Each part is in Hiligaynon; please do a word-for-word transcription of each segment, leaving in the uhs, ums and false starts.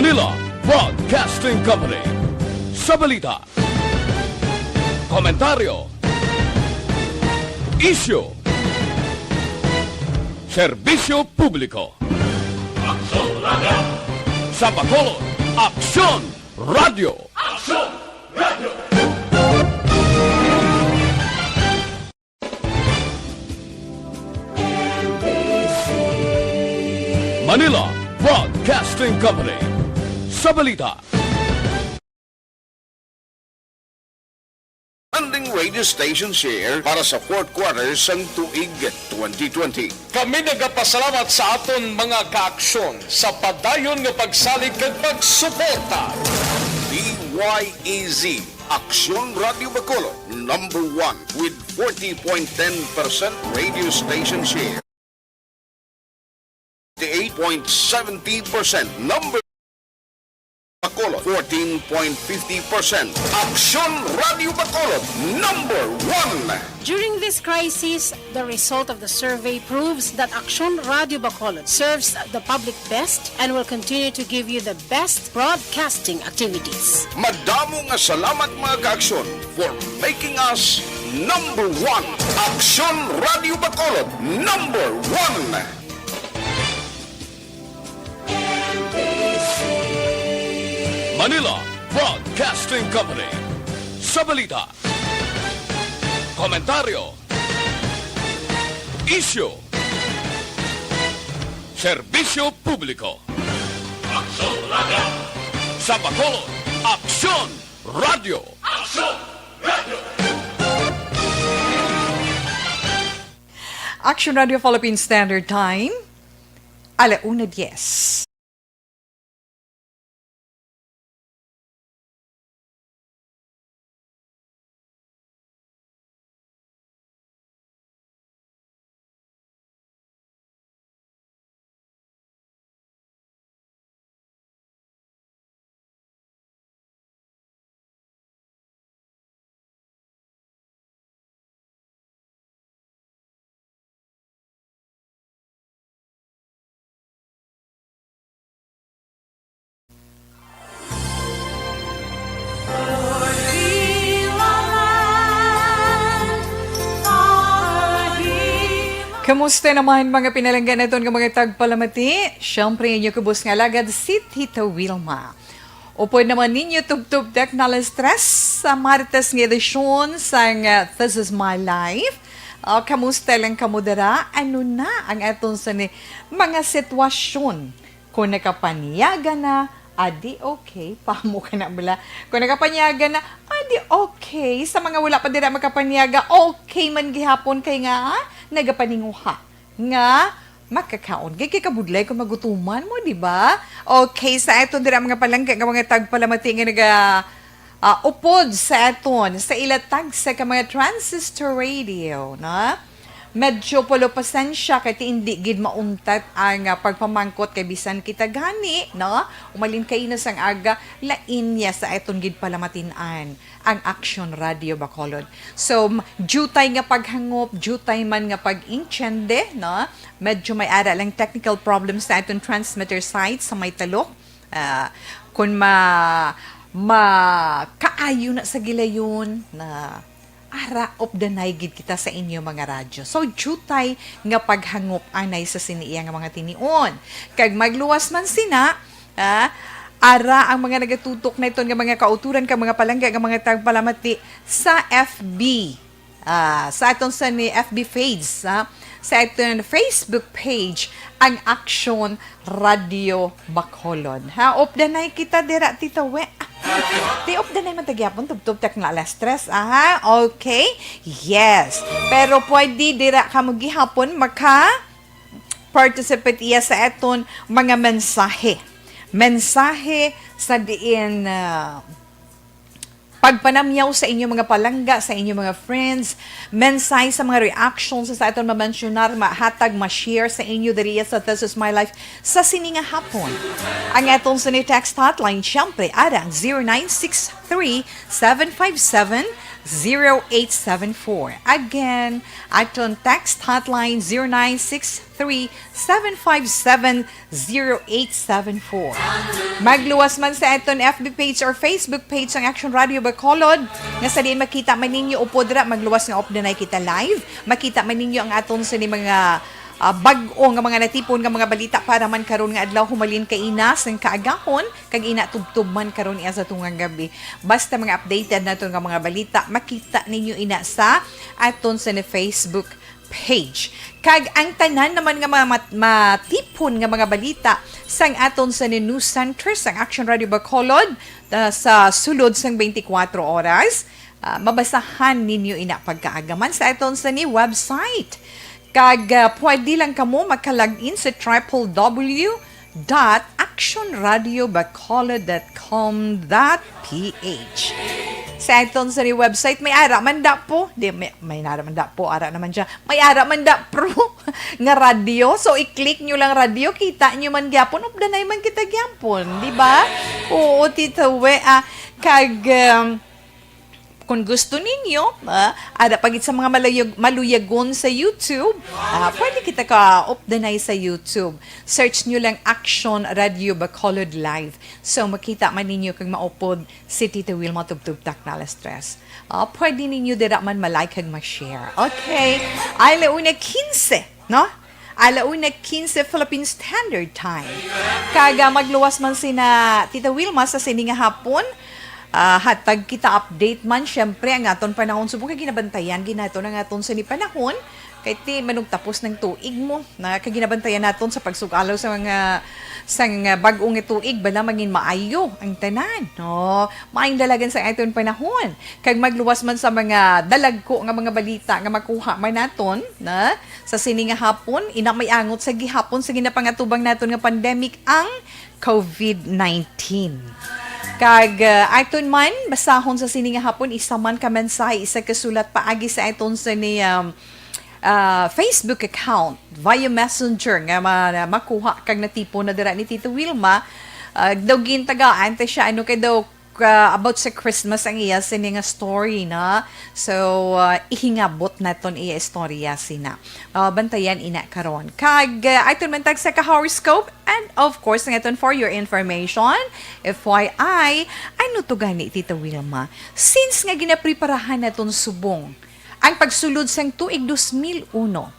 Manila Broadcasting Company. Sa balita, komentaryo, isyu, serbisyo publiko. Aksyon Radio! Sa Bacolod, Aksyon Radio! Aksyon Radio! Manila Broadcasting Company. Sa balita, trending radio station share para sa fourth quarter sang tuig twenty twenty. Kami nagapasalamat sa aton mga kaaksyon sa padayon nga pagsalig kag pagsuporta. D Y E Z, Aksyon Radio Bacolod, number one with forty point ten percent radio station share. Eight point seventy percent number Bacolod, fourteen point fifty percent. Aksyon Radio Bacolod, number one. During this crisis, the result of the survey proves that Aksyon Radio Bacolod serves the public best and will continue to give you the best broadcasting activities. Madamo nga salamat, mga kaaksyon, for making us number one. Aksyon Radio Bacolod, number one. Manila Broadcasting Company. Sa balita, komentaryo, isyu, serbisyo publiko. Aksyon Radio! Sa Bacolod, Aksyon Radio! Aksyon Radio! Action Radio Philippine Standard Time, ala una dies. Kamusta naman, mga pinalangga naton nga mga tagpalamati? Siyempre, inyo kubos nga alagad, si Tita Wilma. Upod naman ninyo tubtob tek na alas tres sa Martes nga edisyon sang, ah, This Is My Life. Ah, kamusta lang kamo dira? Ano na ang aton sa ni mga sitwasyon? Kung nakapanyaga na, adi okay. Pamo ka na bala. Kung nakapanyaga na, adi okay. Sa mga wala pa dira makapanyaga, okay man gihapon kay nga, ah, nagapaninguha nga makakaon. Kay, kay kabudlay kung magutuman mo, di ba? Okay, sa aton dira mga palangga nga mga tagpalamati nga naga, ah, upod sa aton sa ilatag sa ka mga transistor radio, no? Medyo pulo pasensya kay ti indi gid mauntat ang, ah, pagpamangkot kay bisan kita gani, no? Umalin kaina sang aga, lain niya sa aton gid palamatin-an ang Action Radio Bacolod. So, m-, jutay nga paghangop, jutay man nga pag-intiende, no? Medyo may ara lang technical problems sa aton transmitter site sa may talok. Ah, kung ma-, makaayo na sa gilayon, na ara, updanay gid kita sa inyo mga radyo. So, jutay nga paghangop anay sa sini iya nga mga tinion. Kag magluwas man sina, ah, ara ang mga nagatutok na iton nga mga kauturan kag mga palangga nga mga tagpalamati sa F B. Ah, sa aton sa ni F B page, ah, sa aton Facebook page, ang Action Radio Bacolod. Ha, updanay kita dira, Tita We. Ti updanay man ta gyapon, tubtob tak nga alas tres, aha. Okay. Yes. Pero pwede dira kamo gihapon maka participate iya sa aton mga mensahe. Mensahe sa diin, ah, pagpanamyaw sa inyo mga palangga, sa inyo mga friends, mensahe sa mga reactions sa aton mamensyonar, mahatag, ma-share sa inyo diri sa This Is My Life sa sini nga hapon. Ang aton sini text hotline, siyempre, ara ang zero nine six three, seven five seven, zero eight seven four. Again, aton text hotline, zero nine six three, seven five seven, zero eight seven four. Magluwas man sa aton F B page or Facebook page ang Action Radio Bacolod, nga sa diin makita man ninyo upod ra, magluwas nga updanay kita live. Makita man ninyo ang aton sini mga, ah, bag-o nga mga natipon nga mga balita para man karon nga adlaw, humalin kaina sang kaagahon, kag ina tubtob man karon iya sa tungang gabi. Basta mga updated naton nga mga balita, makita ninyo ina sa aton sa ni Facebook page. Kag ang tanan naman nga mga mat-, matipon nga mga balita sang aton sa ni news center sang Action Radio Bacolod, ah, sa sulod sang twenty-four oras, ah, mabasahan ninyo ina pagkaagaman sa aton sa ni website. Kag, ah, pwede lang kamo maka-log in sa triple W dot action radio bacolod dot com dot P H. Sa aton sa ni website, may ara man da po. Di, may, may ara man da po, ara naman siya. May ara man da pro nga radio. So, i-click nyo lang radio, kita nyo man gyapon, updanay man kita gyapon, di ba? Oo, Tita We, ah, kag, um, kung gusto ninyo, ah, ada pa gid sa mga malayag-, maluyagon sa YouTube, ah, pwede kita ka updanay sa YouTube. Search nyo lang Action Radio Bacolod Live. So, makita man ninyo kag maupod si Tita Wilma Tubtub Taknal Stress. Ah, pwede ninyo dira man ma-like kag ma-share. Okay. Ay, launa quince, no? Alauna quince Philippine Standard Time. Kag, ah, magluwas man sina Tita Wilma sa sini nga hapon. Ah, hatag kita update man, syempre, ang aton panahon subong kay ginabantayan gid naton ang aton sini panahon. Kay ti manugtapos ng tuig mo na kay ginabantayan naton sa pagsugalaw sa mga, sa mga bag-o nga tuig, bala mangin maayo ang tanan, no? Maayong dalagan sa aton panahon. Kag magluwas man sa mga dalagko nga mga balita nga makuha man naton, na sa sini nga hapon, ina may angot sa gihapon sa ginapangatubang naton nga pandemic ang covid nineteen. Kag, ah, aton man basahon sa sini nga hapon, isa man ka mensahe, isa ka sulat paagi sa aton sa ni, um, ah, Facebook account via Messenger nga ma-, makuha kag natipon na dira ni Tito Wilma. Ah, daw gintagaan ta siya, ano, kay daw, ah, about sa Christmas ang iya sini nga story na. So, ah, ihingabot naton iya istorya sina. Ah, bantayan ina karon. Kag, ah, aton man tag sa ka-horoscope and of course, ang aton for your information, F Y I, ano to gani, Tita Wilma? Since nga ginapreparahan naton subong ang pagsulod sang tuig dos mil uno,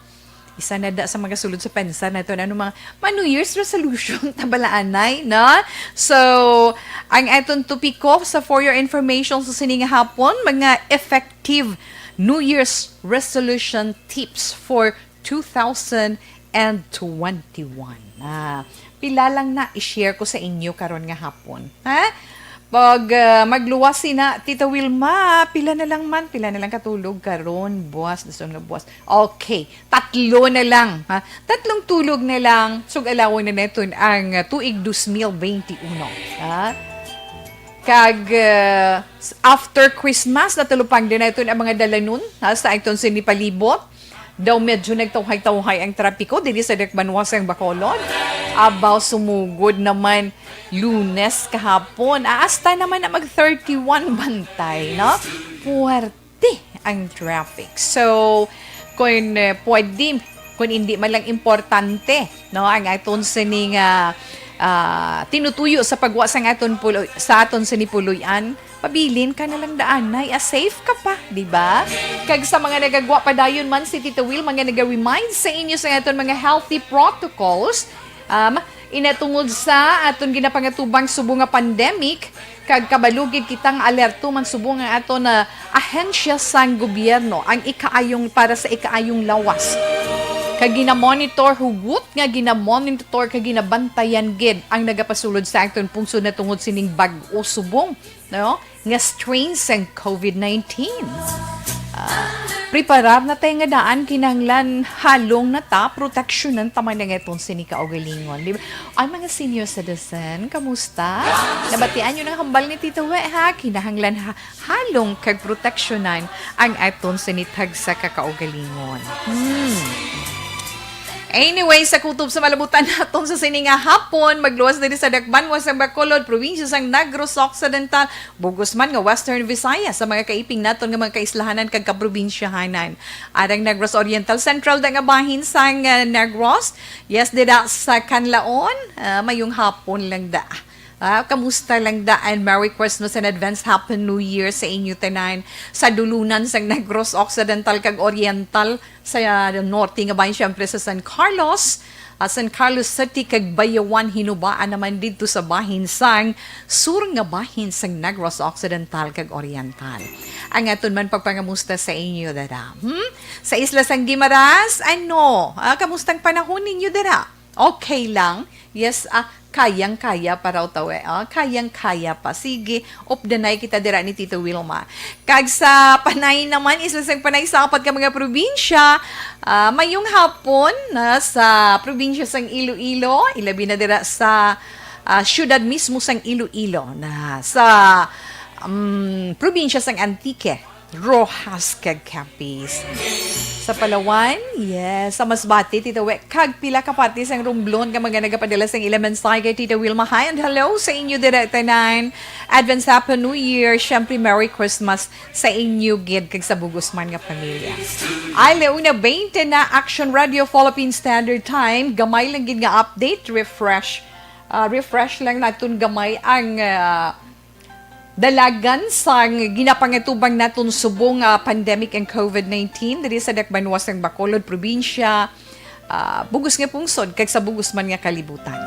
isa na da sa mga sulod sa pensa naton, ano, mga, mga New Year's resolution, tabalaanay, no? So, ang aton topiko sa for your information sa sini nga hapon, mga effective New Year's resolution tips for two thousand twenty-one. Ah, pila lang na i-share ko sa inyo karon nga hapon, ha? Pag, ah, magluwas sina, Tita Wilma, pila na lang man, pila na lang katulog karon, buwas, dason nga buwas. Okay, tatlo na lang, ha? Tatlong tulog na lang, sug-alawon na naton ang, ah, tuig dos mil benti uno, ha? Kag, ah, s-, after Christmas, natalupangdan naton ang mga dalanon, ha, sa aton sini palibot. Daw medyo nagtawhay-tawhay ang trapiko diri sa Dakbanwa sang Bacolod. Abaw, sumugod naman Lunes kahapon. Ah, hasta naman na mag thirty-one bantay, no? Puwerte ang traffic. So, kung, eh, pwede, kung hindi man lang importante, no, ang aton sining, ah, ah, tinutuyo sa pagwa sang aton puloy, sa aton sini puloy-an, pabilin ka na lang daan, nay, ah, safe ka pa, di ba? Kag sa mga nagagwa pa dayon man, si Tita Wilma nga naga-remind sa inyo sa aton mga healthy protocols, um, ina tungod sa aton ginapangatubang subong nga pandemic, kag kabalo gid kita nga alerto man subong ang aton na ahensya sang gobyerno, ang ikaayong, para sa ikaayong lawas. Kag ginamonitor, hugot nga ginamonitor kag ginabantayan gid ang nagapasulod sa aton pungsod na tungod sining bag-o subong, no, nga strain sang covid nineteen. Ah, preparar na tayo nga daan, kinahanglan halong na ta, proteksyonan ta man ang aton sini kaugalingon. Di ba? Ay, mga senior citizen, kamusta? Nabatian nyo ng hambal ni Tito We, ha? Kinahanglan ha, halong kag proteksyonan ang aton sini tagsa ka kaugalingon. Hmm. Anyway, sa kutob sa malabutan naton sa sini nga hapon, magluwas diri sa Dakbanwa sang Bacolod, probinsya sang Negros Occidental, bugos man nga Western Visayas, sa mga kaiping naton nga mga kaislahanan kag kaprobinsyahanan. Arang Negros Oriental, sentral da nga bahin sang, ah, Negros. Yes, dira sa Canlaon, ah, mayong hapon lang da. Ah, kamusta lang da? And Merry Christmas and advance Happy New Year sa inyo tanan. Sa dulunan sang Negros Occidental kag Oriental, sa, ah, norte nga bahin, syempre, sa San Carlos, ah, San Carlos City kag Bayawan, hinubaan naman didto sa bahin sang sur nga bahin sang Negros Occidental kag Oriental. Ang aton man pagpangamusta sa inyo dira. Hmm? Sa isla sang Guimaras, ano? Ah, kamustang panahon ninyo dira? Okay lang? Yes, ah, kayang-kaya pa raw taw, eh. Ah, kayang-kaya pa. Sige, updanay kita dira ni Tito Wilma. Kag sa Panay naman, isa sang Panay sa apat ka mga probinsya, ah, mayong hapon na sa probinsya sang Iloilo, ilabi na dira sa, ah, syudad mismo sang Iloilo, na sa, um, probinsya sang Antique, Roxas, kag Capiz. Sa Palawan, yes, sa Masbate, Tita We, kag pila ka parte sang Romblon nga mga nagapadala sang ila mensahe kay Tita Wilma. Hi and hello sa inyo dira tanan. Advance Happy New Year, syempre Merry Christmas sa inyo gid kag sa bugos man nga pamilya. Ay, la una bente na, Action Radio Philippine Standard Time. Gamay lang gid nga update, refresh. Ah, refresh lang naton gamay ang, ah, dalagan sang ginapangatubang naton subong nga pandemic ang COVID nineteen diri sa Dakbanwa sang Bacolod Probinsya, ah, bugos nga pungsod kag sa bugos man nga kalibutan.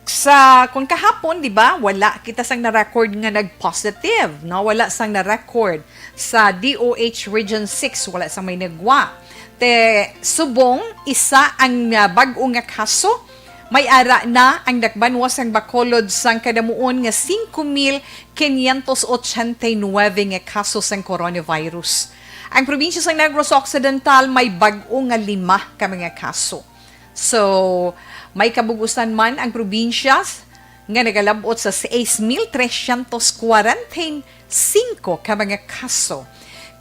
Sa, kung kahapon, di ba, wala kita sang na-record nga nag-positive, no? Wala sang na-record sa D O H Region six, wala sang may nagwa. Te, subong, isa ang, ah, bag-o nga kaso. May ara na ang Dakbanwa sang Bacolod sang kadamuon nga cinco mil quinientos ochenta y nueve nga kaso sang coronavirus. Ang probinsya sang Negros Occidental may bag-o nga lima ka mga kaso. So, may kabugusan man ang probinsya nga nagalab-ot sa seis mil trescientos cuarenta y cinco ka mga kaso.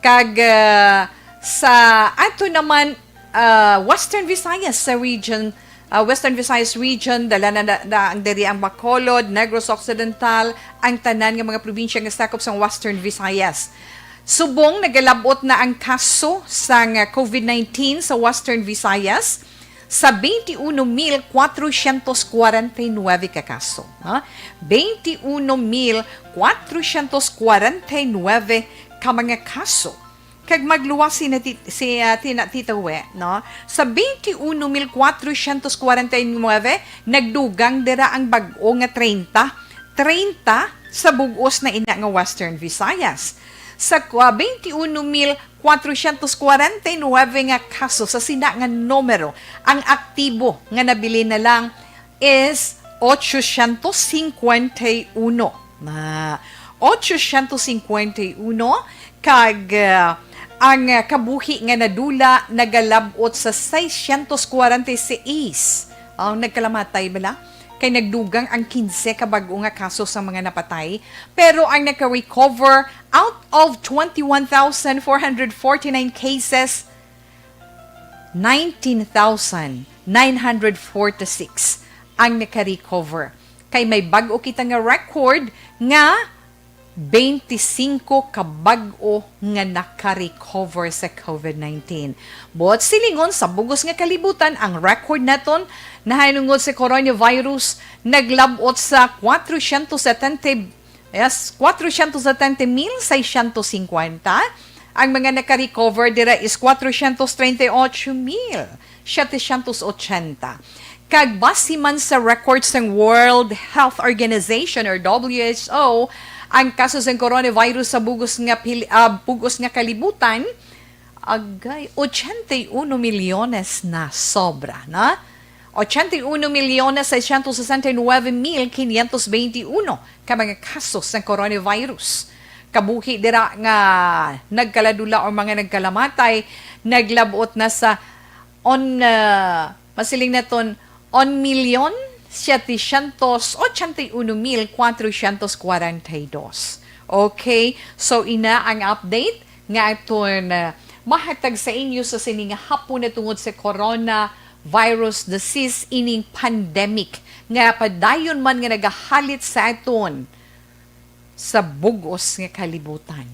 Kag, ah, sa ato naman, ah, Western Visayas sa region, ah, Western Visayas region, dala na, na, na ang diri ang Bacolod, Negros Occidental, ang tanan nga mga probinsya nga sakop sang Western Visayas. Subong nagalab-ot na ang kaso sang COVID nineteen sa Western Visayas sa twenty-one mil cuatrocientos cuarenta y nueve ka kaso, ha? Twenty-one mil cuatrocientos cuarenta y nueve ka mga kaso. Kag magluwas si na ti-, si, ah, tina-, Tita We, no? Sa twenty-one mil cuatrocientos cuarenta y nueve, nagdugang dira ang bag-o nga treinta. Treinta sa bug-os na ina nga Western Visayas. Sa kwa-, twenty-one mil cuatrocientos cuarenta y nueve nga kaso sa sina nga numero, ang aktibo nga nabilin na lang is ochocientos cincuenta y uno. Na ochocientos cincuenta y uno, kag, ah, ang, ah, kabuhi nga nadula nagalab-ot sa seiscientos cuarenta y seis. Ang nagkalamatay bala kay nagdugang ang quince ka bag-o nga kaso sa mga napatay, pero ang naka-recover out of twenty-one thousand four hundred forty-nine cases, nineteen thousand nine hundred forty-six ang naka-recover. Kay may bag-o kita nga record nga twenty-cinco ka bag-o nga naka-recover sa COVID nineteen. Buot silingon, sa bugos nga kalibutan, ang record naton nahanungod sa coronavirus naglab-ot sa cuatrocientos setenta, yes, cuatrocientos setenta mil seiscientos cincuenta. Ang mga naka-recover dira is cuatrocientos treinta y ocho mil setecientos ochenta. Kag base man sa record sang World Health Organization or W H O, ang kaso sang coronavirus sa bugos nga pil-, ah, bugos nga kalibutan, agay, ochenta y uno milyones na sobra, na? Ochenta y uno milyones seiscientos sesenta y nueve mil quinientos veintiuno ka mga kaso sang coronavirus. Kabuhi dira nga nagkaladula o mga nagkalamatay, naglab-ot na sa on, ah, masiling naton, on milyon setecientos ochenta y uno mil cuatrocientos cuarenta y dos. Okay, so ina ang update nga aton, ah, Mahatag sa inyo sa sini nga hapon na tungod sa coronavirus disease, ining pandemic nga padayon man nga nagahalit sa aton sa bug-os nga kalibutan.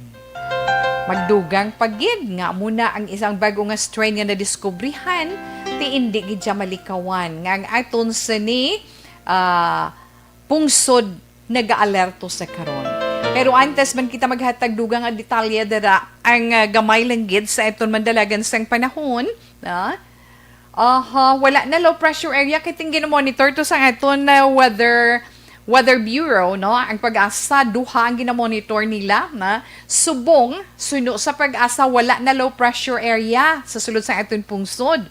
Magdugang pa gid nga amo na ang isang bag-o nga strain nga nadiskubrihan, ti indi gid siya malikawan nga ang aton sini, ah, pungsod nagaalerto sa karon. Pero antes man kita maghatag dugang nga detalye dira, ang, ah, gamay lang gid sa aton mandalagan sang panahon, ah, aha, wala na low pressure area kay ting gina-monitor to sa aton, ah, weather, Weather Bureau, no? Ang PAGASA, duha ang gina-monitor nila, na subong suno sa PAGASA, wala na low pressure area sa sulod sa aton pungsod.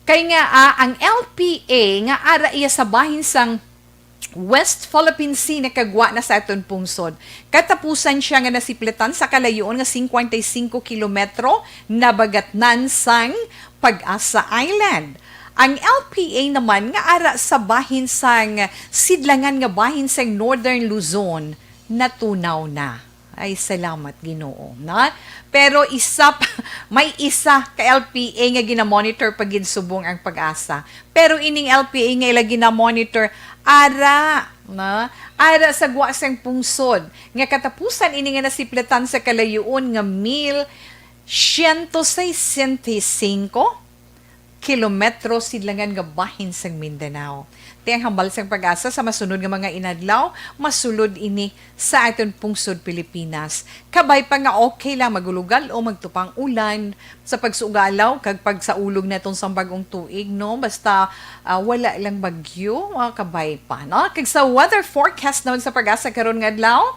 Kay nga, ah, ang L P A nga ara iya sa bahin sang West Philippine Sea nakagwa na sa aton pungsod. Katapusan siya nga nasiplatan sa kalayuon nga singkwenta y singko kilometro nabagatnan sang PAGASA Island. Ang L P A naman nga ara sa bahin sang sidlangan nga bahin sang Northern Luzon natunaw na. Ay, salamat, Ginoo, no? Pero isa pa, may isa ka L P A nga ginamonitor pa gid subong ang PAGASA. Pero ining L P A nga ila ginamonitor, ara, no? Ara sa gwa sang pungsod, nga katapusan ini nga nasiplatan sa kalayuon nga mil siyento sesenta y singko kilometro sidlangan nga bahin sang Mindanao. Ti ang hambal sang PAGASA, sa masunod nga mga inadlaw, masulod ini sa aton pungsod Pilipinas. Kabay pa nga okay lang, magulogal o magtupang ulan sa pagsugalaw kag pagsaulog naton sang bag-ong tuig, no? Basta, ah, wala lang bagyo, ah, kabay pa, no? Kag sa weather forecast naman sa PAGASA karon nga adlaw,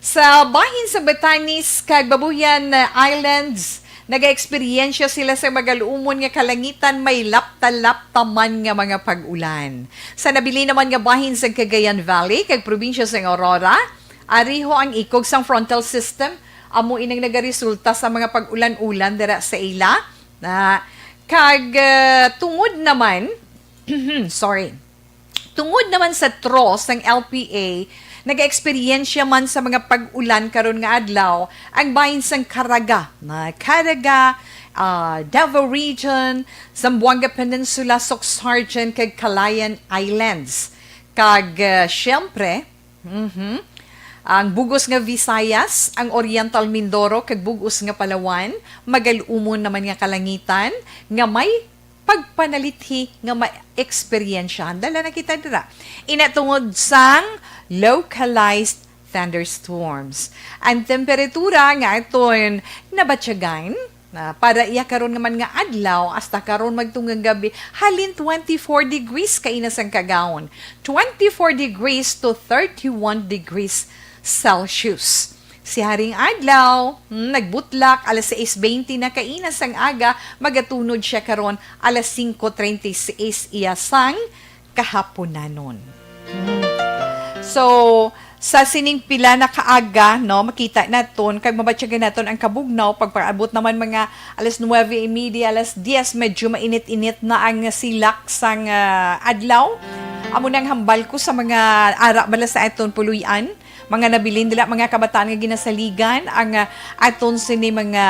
sa bahin sa Batanes kag Babuyan Islands, nagaeksperyensya sila sa magalumon nga kalangitan, may lapta-lapta man nga mga pag-ulan. Sa nabilin naman nga bahin sa Cagayan Valley kag probinsya sa Aurora, ariho ang ikog sang frontal system, amo ining nagaresulta sa mga pag-ulan-ulan dira sa ila. Na, kag, eh, tungod naman, sorry, Tungod naman sa TRO sang L P A, nagaeksperyensya man sa mga pag-ulan karon nga adlaw ang bahin sang Caraga, na Caraga, ah, Davao Region, Zamboanga Peninsula, Socsargen, kag Calayan Islands. Kag, ah, siyempre, mhm, ang bug-os nga Visayas, ang Oriental Mindoro, kag bug-os nga Palawan, magalumon naman nga kalangitan nga may pagpanalithi nga maeksperyensyahan. Dala na kita dira. Ina tungod sang localized thunderstorms. Ang temperatura nga aton nabatyagan, na para iya karon nga man nga adlaw, hasta karon magtunggang gabi, halin twenty-four degrees kaina sang kagahon. Twenty-four degrees to thirty-one degrees Celsius. Si Haring Adlaw, hmm, nagbutlak alas sais bente na kaina sang aga, magatunod siya karon alas singko treinta y seis iya sang kahaponanon. Hmm. So, sa sining pila na kaaga, no, makita naton kag mabatyagan naton ang kabugnaw pagpaabot naman mga alas nuwebe y media, alas diyes, medyo mainit-init na ang silak sang, ah, adlaw. Amo nang hambal ko sa mga ara bala sa aton puloy-an, mga nabilin dila, mga kabataan nga ginasaligan ang, ah, aton sini mga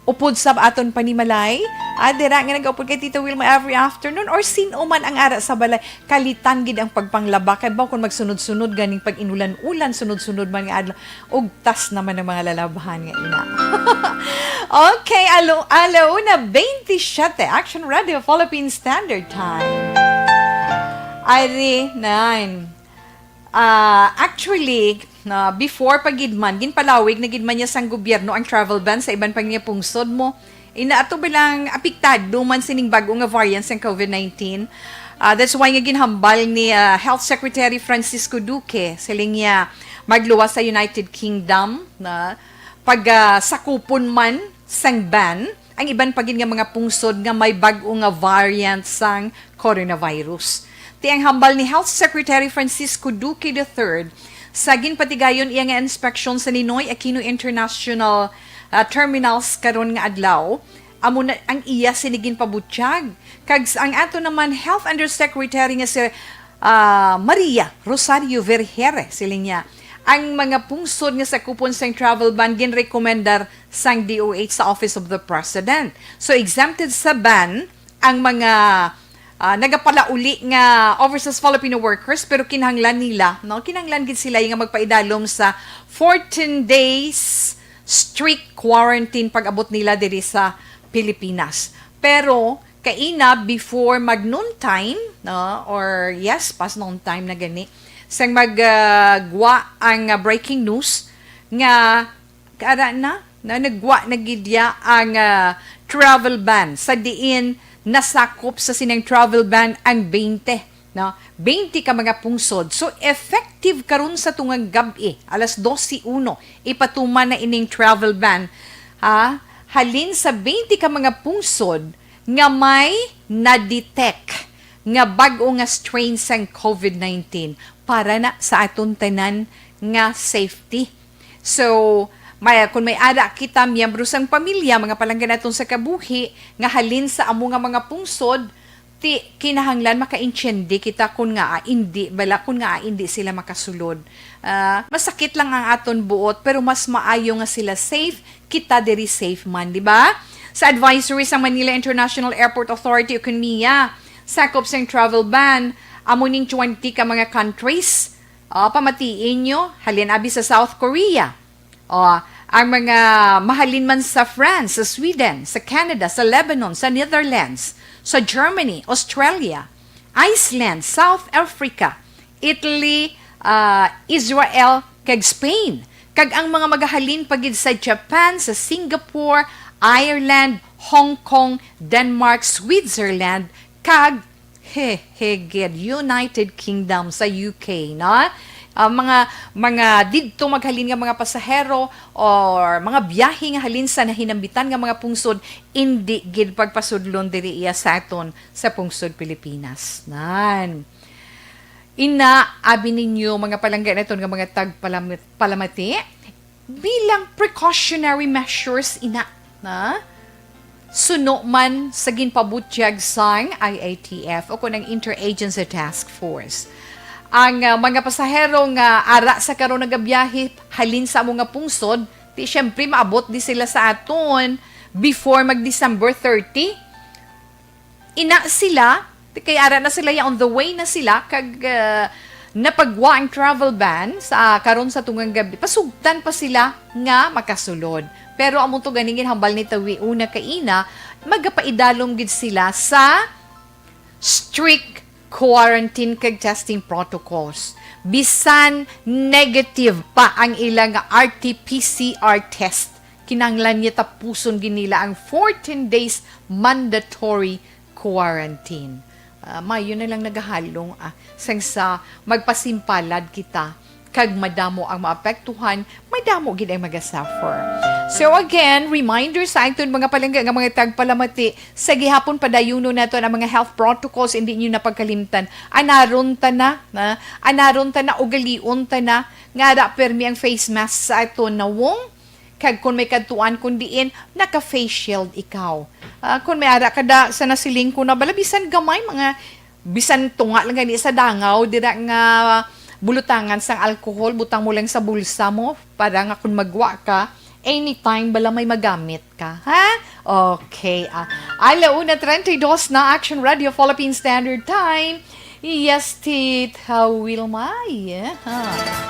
upod sa aton panimalay. Ah, dira nga nagaupod kay Tita Wilma every afternoon or sin-o man ang ara sa balay, kalitan gid ang pagpanglaba kay baw kung magsunod-sunod ganing pag-inulan-ulan, sunod-sunod man nga adlaw, ugtas naman ang mga lalabhan nga ina. Okay, alo, alo na twenty-seven, Action Radio Philippine Standard Time. Ari, nine. Ah, actually, na before pa gid man, ginpalawig na gid man niya sang gobyerno ang travel ban sa iban pa niya pungsod mo. Ina ato bilang apektado man sining bag-o nga variant sang COVID nineteen. Ah, that's why nga ginhambal ni, ah, Health Secretary Francisco Duque, siling niya, magluwas sa United Kingdom na pag, ah, sakupon man sang ban ang iban pa gid nga mga pungsod nga may bag-o nga variant sang coronavirus. Ti ang hambal ni Health Secretary Francisco Duque the third sa ginpatigayon iya nga inspeksyon sa Ninoy Aquino International, ah, Terminals karon nga adlaw, amo na ang iya sini ginpabutyag. Kag s-, ang ato naman Health Undersecretary nga si, ah, Maria Rosario Vergeire, siling niya, ang mga pungsod nga sakupon sang travel ban ginrekomendar sang D O H sa Office of the President. So, exempted sa ban ang mga, ah, nagapalauli nga overseas Filipino workers, pero kinahanglan nila, no? Kinahanglan gid sila nga magpaidalom sa fourteen days strict quarantine pag-abot nila diri sa Pilipinas. Pero kaina, before mag noontime, no? Or yes, past noontime na gani. Sang mag, ah, gwa ang, ah, breaking news nga ara na, na nagwa na gid ya ang, ah, travel ban, sa diin nasakop sa sining travel ban ang twenty, no? Twenty ka mga pungsod. So, effective karon sa tungang gab-i, alas dose uno, ipatuman na ining travel ban, ha? Halin sa twenty ka mga pungsod nga may na-detect nga bag-o nga strain sang covid nineteen para na sa aton tanan nga safety. So, may, kung may ara kita, miyembro sang pamilya, mga palangga naton sa kabuhi, nga halin sa amo nga mga pungsod, ti, kinahanglan makaintindi kita kung nga, ah, indi bala, kung nga, ah, indi sila makasulod. Ah, masakit lang ang aton buot, pero mas maayo nga sila safe, kita diri safe man, di ba? Sa advisory sang Manila International Airport Authority o kun MIA, sakop sang travel ban, amo ning twenty ka mga countries. Ah, pamatii nyo, halin abi sa South Korea. O, ang mga mahalin man sa France, sa Sweden, sa Canada, sa Lebanon, sa Netherlands, sa Germany, Australia, Iceland, South Africa, Italy, ah, Israel, kag Spain. Kag ang mga magahalin pa gid sa Japan, sa Singapore, Ireland, Hong Kong, Denmark, Switzerland, kag he, he gid, United Kingdom sa U K, no? Ah, mga, mga didto maghalin nga mga pasahero or mga biyahe nga halin sa nahinambitan nga mga pungsod, indi gid pagpasudlon diri iya sa aton sa pungsod Pilipinas. Nan. Ina, abi ninyo, mga palangga naton nga mga tagpalamit-, palamati, bilang precautionary measures ina, na suno man sa ginpabutyag sang I A T F o kon ang Interagency Task Force. Ang, ah, mga pasahero nga ara sa karon nagabiyahe halin sa amo nga pungsod, di siyempre maabot di sila sa aton before mag December thirty. Ina sila, kay ara na sila, ya, on the way na sila, kag, ah, napagwa ang travel ban sa karon sa tungang gabi. Pasugtan pa sila nga makasulod. Pero amo to ganing ginhambal ni Tawi una kaina, magapaidalom gid sila sa strict quarantine kag testing protocols. Bisan negative pa ang ila nga R T P C R test, kinahanglan niya tapuson gid nila ang fourteen days mandatory quarantine. Ah, maayo na lang nagahalong, ah, sang sa magpasimpalad kita kag madamo ang maapektuhan, madamo gid ang magasuffer. So again, reminder sa aton mga palangga nga mga tagpalamati, sa gihapon padayunon naton ang mga health protocols, hindi niyo na pagkalimtan. Anaron ta na, na, anaron ta na, ugalion ta na, nga ara permi ang face mask sa aton nawong, kag kon may kadtuan kon diin, naka-face shield ikaw. Ah, kon may ara ka da sa nasiling ko na bala, bisan gamay, mga, bisan tunga lang gani sa dangaw, dira nga bulutangan sang alcohol, butang mo lang sa bulsa mo, para nga kon magwa ka, anytime bala may magamit ka, ha? Okay, ah. Ala una treinta y dos na, Action Radio Philippine Standard Time. Yes, Tita Wilma. Yeah.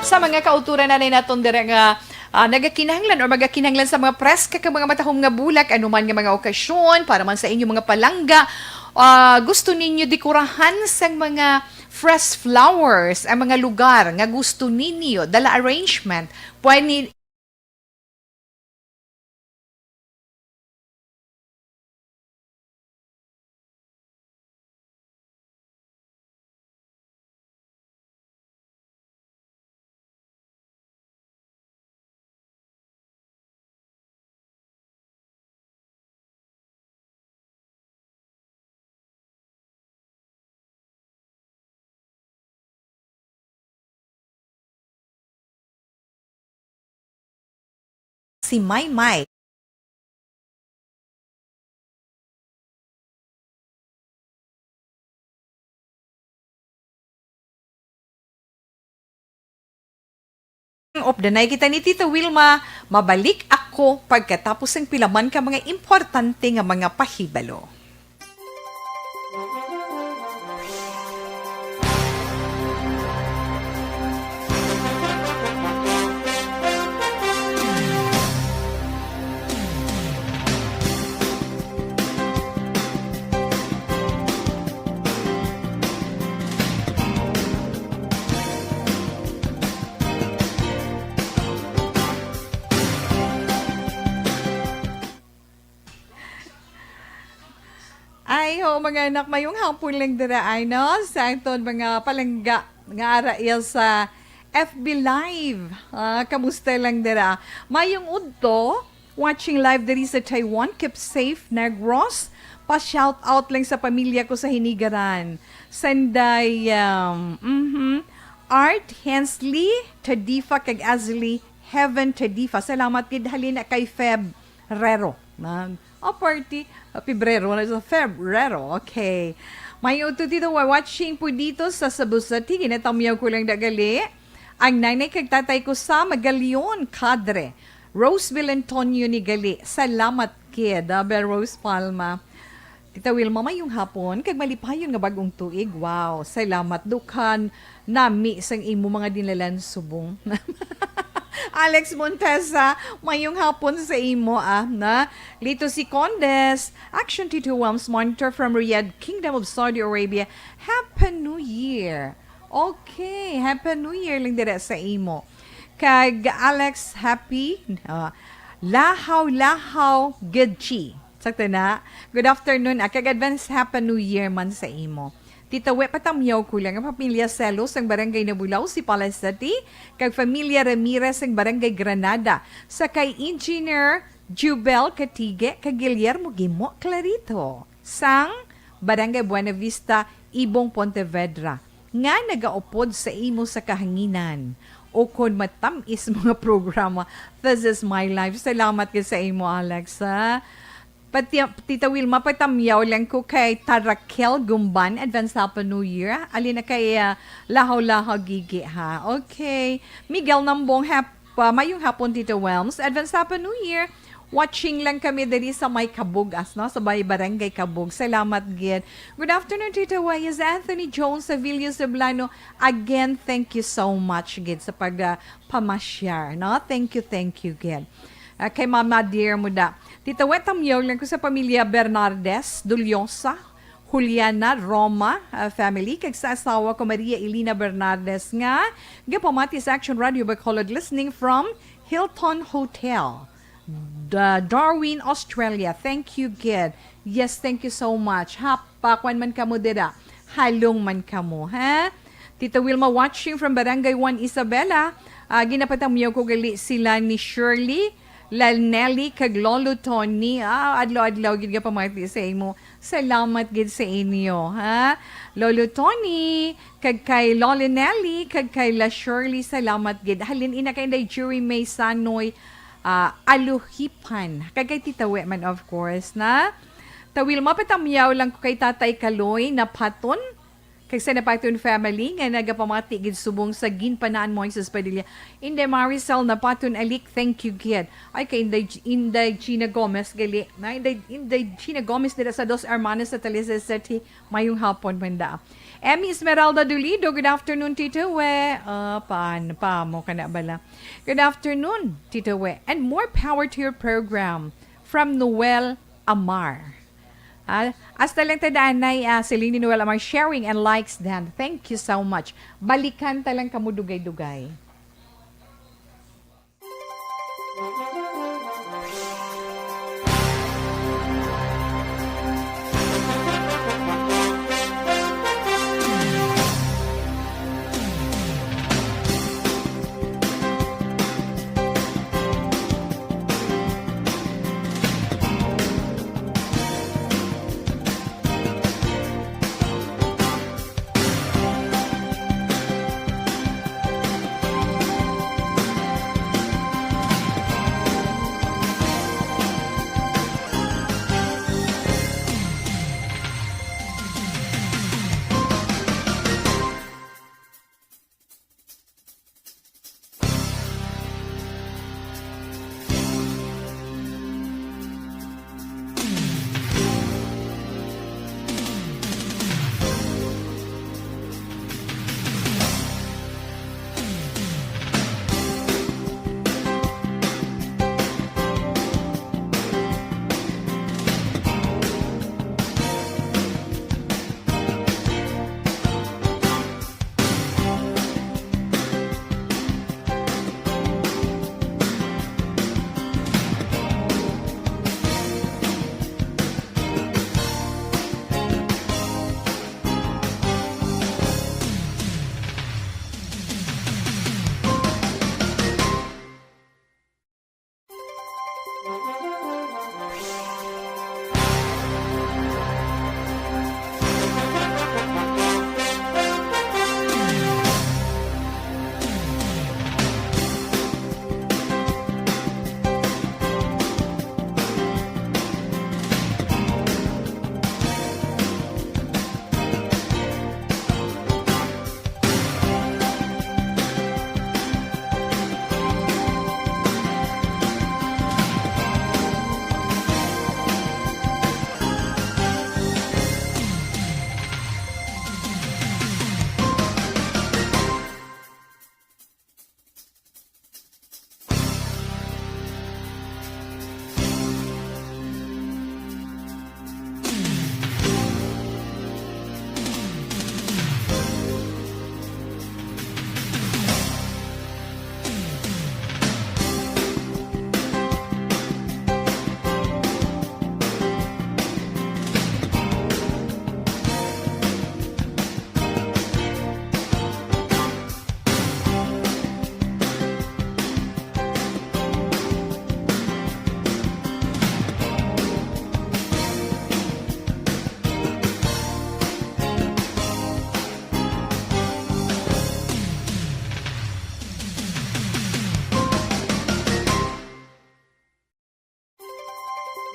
Sa mga kauturan na naton dira nga, ah, nagakinahanglan or magakinahanglan sa mga preska kag mga matahom nga bulak, anuman nga mga okasyon, para man sa inyong mga palangga, ah, gusto ninyo dekorahan sang mga fresh flowers ang mga lugar nga gusto ninyo, dala arrangement, pwede si Maymay. Updanay kita ni Tita Wilma, mabalik ako pagkatapos sang pila man ka mga importante nga mga pahibalo. Ay, ho, mga anak, mayong hapon lang dira, ay, no? Sa aton mga palangga nga ara iya sa F B Live. Ah, kamusta lang dira? Mayong udto, watching live diri sa Taiwan. Keep safe, Negros. Pa-shout out lang sa pamilya ko sa Hinigaran. Sanday, um, mhm. Art Hensley, Tadifa, kag Azli, Heaven Tadifa. Salamat gid halin na kay Feb Rero. Na, oh, party. Ah, Pebrero na sa Febrero. Okay. May udto dito, wa-, watching po dito sa Sabusati. Ginatamyaw ko lang dagali. Ang nanay kag tatay ko sa Magalion, Kadre. Roseville Antonio ni gali. Salamat kid, ah, Bel Rose Palma. Tita Wilma, mayong hapon, kag malipayon nga bag-ong tuig. Wow, salamat. Dukhan nami sang imo mga dinalan subong. Alex Montesa, mayong hapon sa imo, ah, na. Lito si Condes, Action Tito Wams, monitor from Riyadh, Kingdom of Saudi Arabia. Happy New Year! Okay, Happy New Year lang dira sa imo. Kag Alex, happy, ah, lahaw-lahaw, good chi. Sakto na. Good afternoon, ah, kag advance Happy New Year man sa imo. Tita We, patamyaw ko lang ang pamilya Selos sang Barangay Nabulaw, Sipala City, kag pamilya Ramirez sang Barangay Granada, sa kay Engineer Jubel Katige, kag Guillermo Gimo Clarito, sang Barangay Buena Vista, Ibong, Pontevedra, nga nagaupod sa imo sa kahanginan, o kon matam-is mga programa. This is my life. Salamat gid sa imo, Alex, ha? Pati, Tita Wilma, patamyaw lang ko kay Tarakel Gumban. Advance Happy New Year. Alin na kay, ah, Lahaw-Lahaw Gigi, ha? Okay. Miguel Nambong, hap-, ah, mayong hapon, Tita Welms. Advance Happy New Year. Watching lang kami diri sa may Kabugas, no? Sa may Barangay Kabug. Salamat gid. Good afternoon, Tita Wayas. Anthony Jones Savilio Ceblano. Again, thank you so much gid sa pag, ah, pamasyar, no? Thank you, thank you gid. Ah, kay Mama Dear mo da. Tita We, tamyaw lang ko sa pamilya Bernardes, Duliosa, Juliana, Roma, ah, family, kag sa asawa ko Maria Elena Bernardes nga gapamati sa Action Radio Bacolod, listening from Hilton Hotel, Da-, Darwin, Australia. Thank you gid. Yes, thank you so much. Hapa, kwan man kamo dira. Halong man kamo, ha? Tita Wilma watching from Barangay One Isabela. Ah, ginapatamyaw ko gali sila ni Shirley, Lal Nelly, kag Lolo Tony. Ah, adlaw-adlaw gid nga pamati sa imo. Salamat gid sa inyo, ha? Lolo Tony, kag kay Lolo Nelly, kag kay La Shirley, salamat gid. Halin ina kay Inday Jury May Sanoy, ah, Aluhipan. Kag kay Tita We man, of course, na. Tita Wilma, patamyaw lang ko kay Tatay Kaloy Napaton. Kag sa Napaton family nga nagapamati gid subong sa ginpanaan Moises Padilla. Inday Maricel Napaton Alik, thank you gid. Ay, kay Inday, Inday Gina Gomez gali. Na, Inday, Inday Gina Gomez dira sa Dos Hermanas sa Talisay City. Mayong hapon, manda. Emmy Esmeralda Dolido, good afternoon, Tito We. Ah, paan, pa mo ka na bala? Good afternoon, Tito We. And more power to your program. From Noel Amar. Ah, hasta lang ta danay, ah, si Lini Noel Amar sharing and likes dan. Thank you so much. Balikan ta lang kamo dugay-dugay.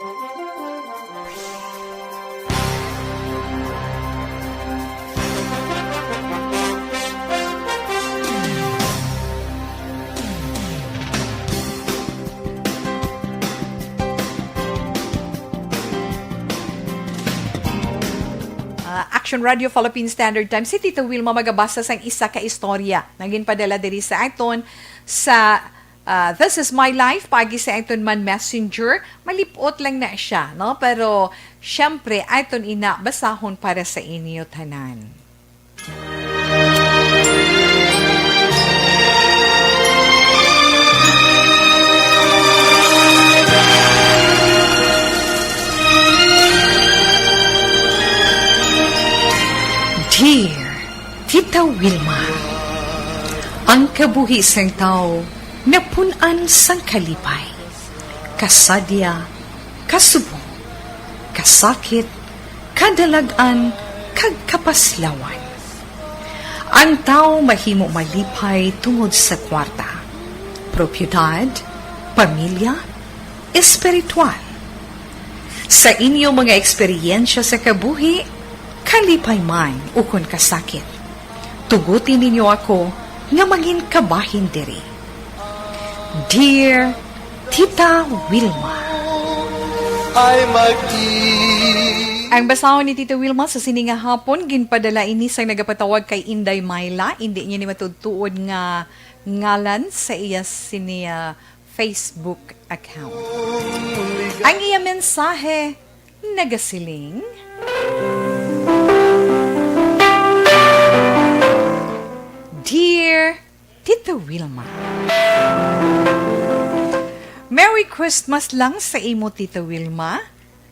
Ah, Action Radio Philippine Standard Time, si Tita Wilma magabasa sang isa ka istorya nga ginpadala diri sa aton sa, ah, This Is My Life, paagi sa aton man messenger. Malipot lang na siya, no? Pero, syempre, aton ina basahon para sa inyo tanan. Dear Tita Wilma, ang kabuhi sang tawo napun-an sang kalipay, kasadya, kasubong, kasakit, kadalag-an, kag kapaslawan. Ang tawo mahimo malipay tungod sa kwarta, propiedad, pamilya, espiritual. Sa inyo mga eksperyensya sa kabuhi, kalipay man ukon kasakit, tuguti ninyo ako nga mangin kabahin diri. Dear Tita Wilma. Ay mag-i- Ang basahon ni Tita Wilma sa sini nga hapon, ginpadala ini sang nagapatawag kay Inday Myla. Indi niya ni matuod-tuod nga ngalan sa iya sini, ah, Facebook account. Ang iya mensahe nagasiling, Dear Tita Wilma, Merry Christmas lang sa imo, Tita Wilma.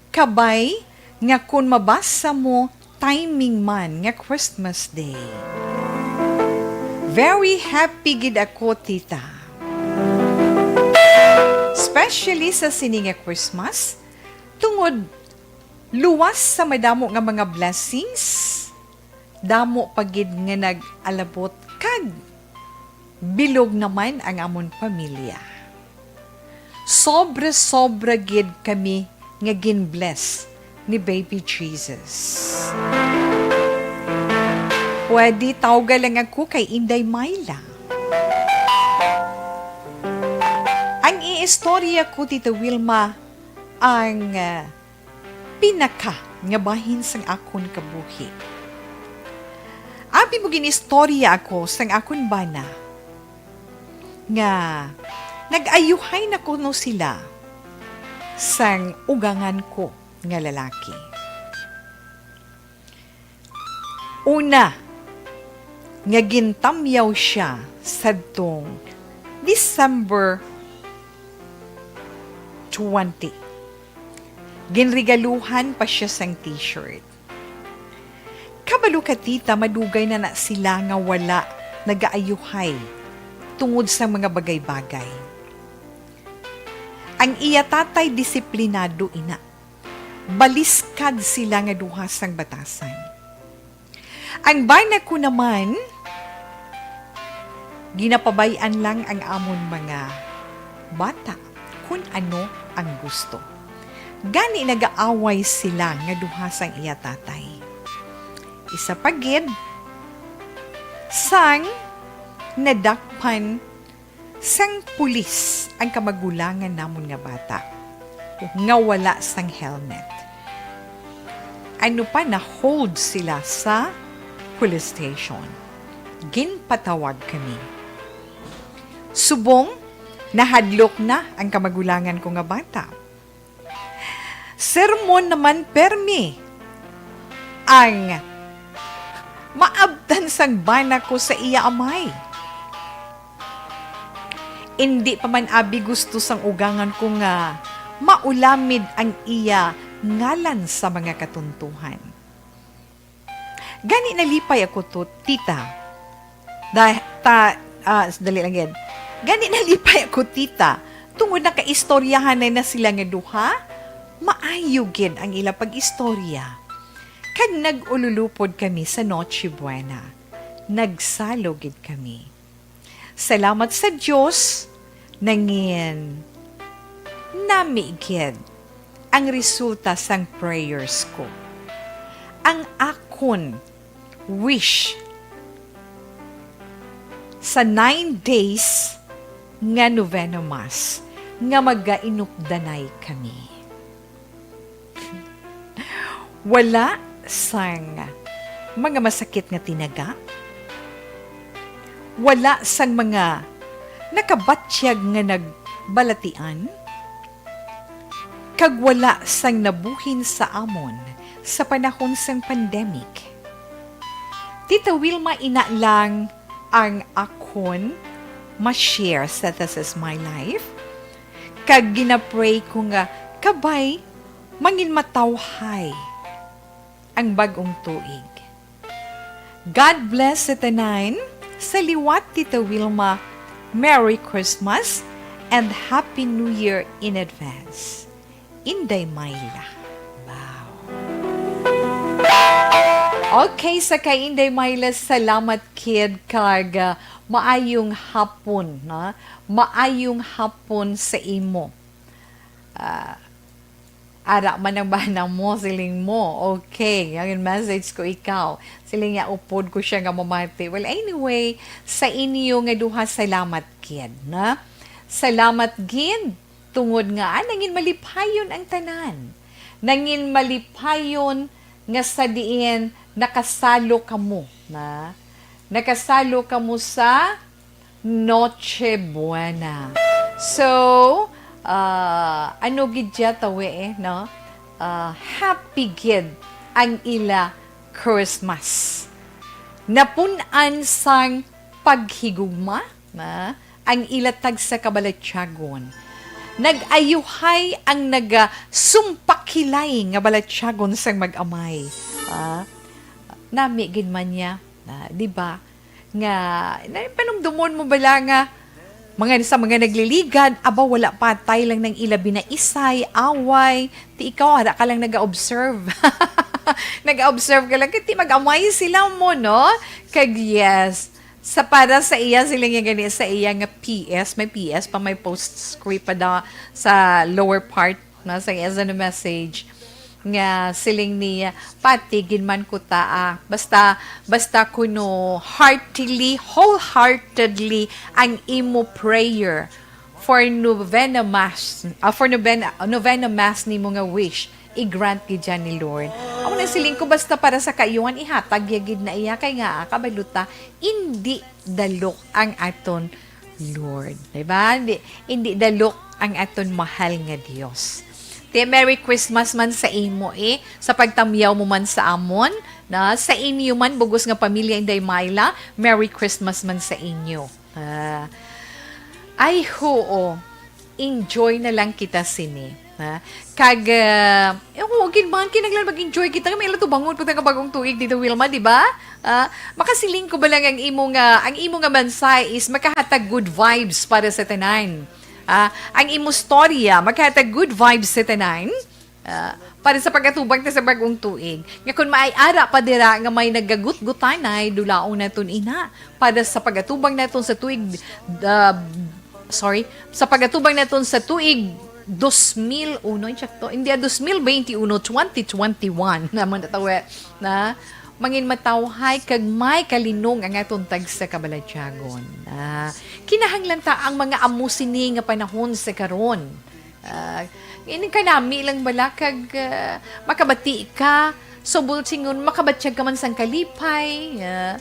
Kabay nga kon mabasa mo, timing man nga Christmas Day. Very happy gid ako, tita. Especially sa sini nga Christmas, tungod luwas sa madamo nga mga blessings, damo pa gid nga nag-alabot kag bilog naman ang amon pamilya. Sobra-sobra gid kami nga gin-bless ni Baby Jesus. Pwede tawga lang ako kay Inday Myla. Ang iistorya ko, Tita Wilma, ang, ah, pinaka nga bahin sang akon kabuhi. Abi mo, gin-istorya ako sang akon bana nga nag-ayuhay na kuno sila sang ugangan ko nga lalaki. Una, nga gintamyaw siya sadtong December twenty. Ginregaluhan pa siya sang t-shirt. Kabalo ka, tita, madugay na na sila nga wala nagaayuhay tungod sa mga bagay-bagay. Ang iya tatay disiplinado ina. Baliskad sila nga duha sang batasan. Ang bana ko naman, ginapabay-an lang ang amon mga bata kun ano ang gusto. Gani nagaaway sila nga duha sang iya tatay. Isa pa gid, sang nadakpan sang pulis ang kamagulangan namon nga bata nga wala sang helmet. Ano pa, na-hold sila sa police station. Ginpatawag kami. Subong, nahadlok na ang kamagulangan ko nga bata. Sermon naman permi ang maabtan sang bana ko sa iya amay. Indi pa man abi gusto sang ugangan ko nga maulamid ang iya ngalan sa mga katuntuhan. Gani nalipay ako to, tita. Da-, ta-, ah, dali lang gid. Gani nalipay ako, tita, tungod nakaistoryahan na, na sila nga duha. Maayo gid ang ila pag-istorya. Kag nag-ululupod kami sa Noche Buena. Nagsalo gid kami. Salamat sa Dios, nangin nami gid ang resulta sang prayers ko. Ang akon wish sa nine days nga novena mass nga magainupdanay kami. Wala sang mga masakit nga tinaga, wala sang mga nakabatyag nga nagbalatian, kag wala sang nabuhin sa amon sa panahon sang pandemic. Tita Wilma, ina lang ang akon ma-share sa This Is My Life. Kag ginapray ko nga kabay manginmatawhay ang bag-ong tuig. God bless sa tanan. Sa liwat, Tita Wilma, Merry Christmas and Happy New Year in advance. Inday Myla. Wow. Okay, sa kay Inday Myla, salamat, kid, kag, ah, maayong hapon, ha? Maayong hapon sa imo. Ah, ara man ang bana mo, siling mo. Okay, ang message ko ikaw. Siling niya, upod ko siya nga mamati. Well, anyway, sa inyo nga duha, salamat gid, na? Salamat gid, tungod nga, ah, nangin malipayon ang tanan. Nangin malipayon nga sa diin nakasalo kamo, na? Nakasalo kamo sa Noche Buena. So, ah, ano gid siya tawi, eh, no? Ah, happy gid ang ila Christmas. Napun-an sang paghigugma, na, ang ila tagsa ka balatyagon. Nag-ayuhay ang nagasumpakilay nga balatyagon sang mag-amay. Ah, nami gid man niya, na, di ba? Nga, na, panumdumon mo bala nga mga, sa mga nagliligad, aba, wala patay lang nang ila binaisay, away, ti ikaw, ara ka lang nag-observe. Nag-observe ka lang, kay ti mag-amay sila mo, no? Kag yes, sa para sa iya, sila nga gani sa iya nga P S, may P S pa, may postscript pa daw sa lower part, no, sa iya sa message, nga siling niya, "Pati gid man ko taa, basta, basta kuno heartily, wholeheartedly ang imo prayer for novena mass, ah, for novena, novena mass nimo nga wish, i-grant gid dyan ni Lord." Amo na siling ko, basta para sa kaayuhan, ihatag ya gid na iya, kay nga, ah, kabalo ta, indi dalok ang aton Lord. Diba? Hindi, hindi dalok ang aton mahal nga Dios. Te, Merry Christmas man sa imo, eh. Sa pagtamyaw mo man sa amon, na, sa inyo man, bugos nga pamilya, Inday Myla, Merry Christmas man sa inyo. Ah, ay, huo. Enjoy na lang kita sini. Ha? Kag, ah, eh, oo, gid man, kinahanglan mag-enjoy kita. May ila tubangon po tayo nga bagong tuig dito, Wilma, di ba? Ah, makasiling ko ba lang ang imo nga, ang imo nga mensahe is makahatag good vibes para sa tanan. Ah, ang imo storya, makahatag good vibes sa tanan. Ah, para sa pag-atubang ta sa bagong tuig. Nga kung maay ara pa dira nga may nagagutgutanay, dulaon naton ina. Para sa pag-atubang naton sa tuig, ah, sorry, sa pag-atubang naton sa tuig dos mil uno, insakto? Hindi, ah, dos mil veintiuno, twenty twenty-one naman natawi na mangin matawhay kag may kalinong ang aton tagsa kabalatyagon. Ah, kinahanglan ta ang mga amo sini nga panahon sa karon. Ah, ini kanami lang bala kag, ah, makabati ka, subol singon makabatyag ka man sang kalipay, ah,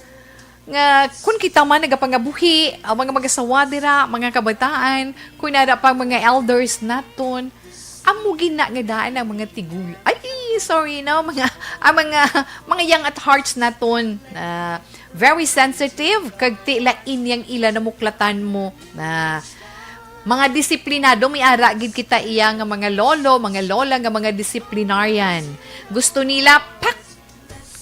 nga kun kita man nagapangabuhi, ang mga mag-asawa dira, mga kabataan, kun ara pa mga elders naton, amo gid na nga daan ang mga tigul-, ay, sorry, no, mga, ang mga, mga young at hearts naton, ah, very sensitive, kag ti lain yang ila namuklatan mo, na mga disiplinado, may ara gid kita iya nga mga lolo, mga lola nga mga disciplinarian. Gusto nila, pak,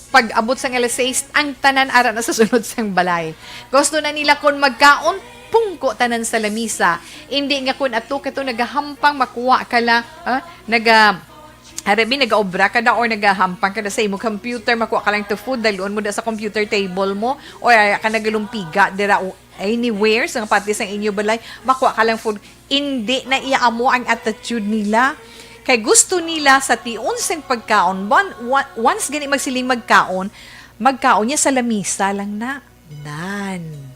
pag-abot sang alas sais, ang tanan ara na sa sulod sang balay. Gusto na nila kon magkaon, pungko tanan sa lamisa. Hindi nga kon ato ka to nagahampang, makuha ka lang, ah, naga-, Harabi, nagaobra ka da or nagahampang ka da sa imo computer, makuha ka lang to food, dalon mo da sa computer table mo, or ara ka nagalumpiga dira o anywhere sa pati sa inyo balay, makuha ka lang food. Hindi na iya amo ang attitude nila. Kay gusto nila sa tion sing pagkaon, bon-, wa-, once gani magsiling magkaon, magkaon niya sa lamisa lang na. Nan.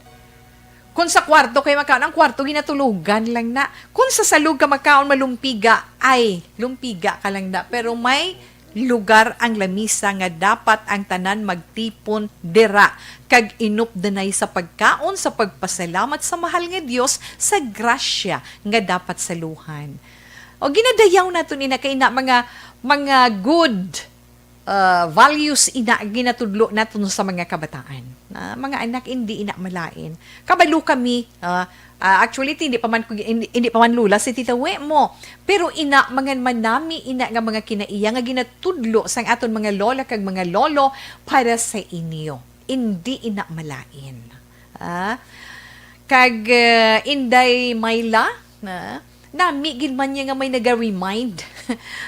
Kung sa kwarto kay makaon, ang kwarto ginatulugan lang na. Kung sa salog ka makaon, malumpiga, ay, lumpiga ka lang na. Pero may lugar ang lamisa nga dapat ang tanan magtipon dira kag inupdanay sa pagkaon, sa pagpasalamat sa mahal nga Dios, sa grasya nga dapat saluhan. O ginadayaw naton ina kay ina mga, mga good, uh, values ina ginatudlo naton sa mga kabataan. Na mga anak, hindi ina malain. Kabalo kami, ah, ah, actually, hindi pa man ko, hindi, hindi pa man lula si Tita Wemo. Pero ina, mga manami ina nga mga kinaiya nga ginatudlo sang aton mga lola kag mga lolo para sa inyo. Hindi ina malain. Ah, kag, eh, Inday Myla, na, nami gid man niya nga may naga-remind.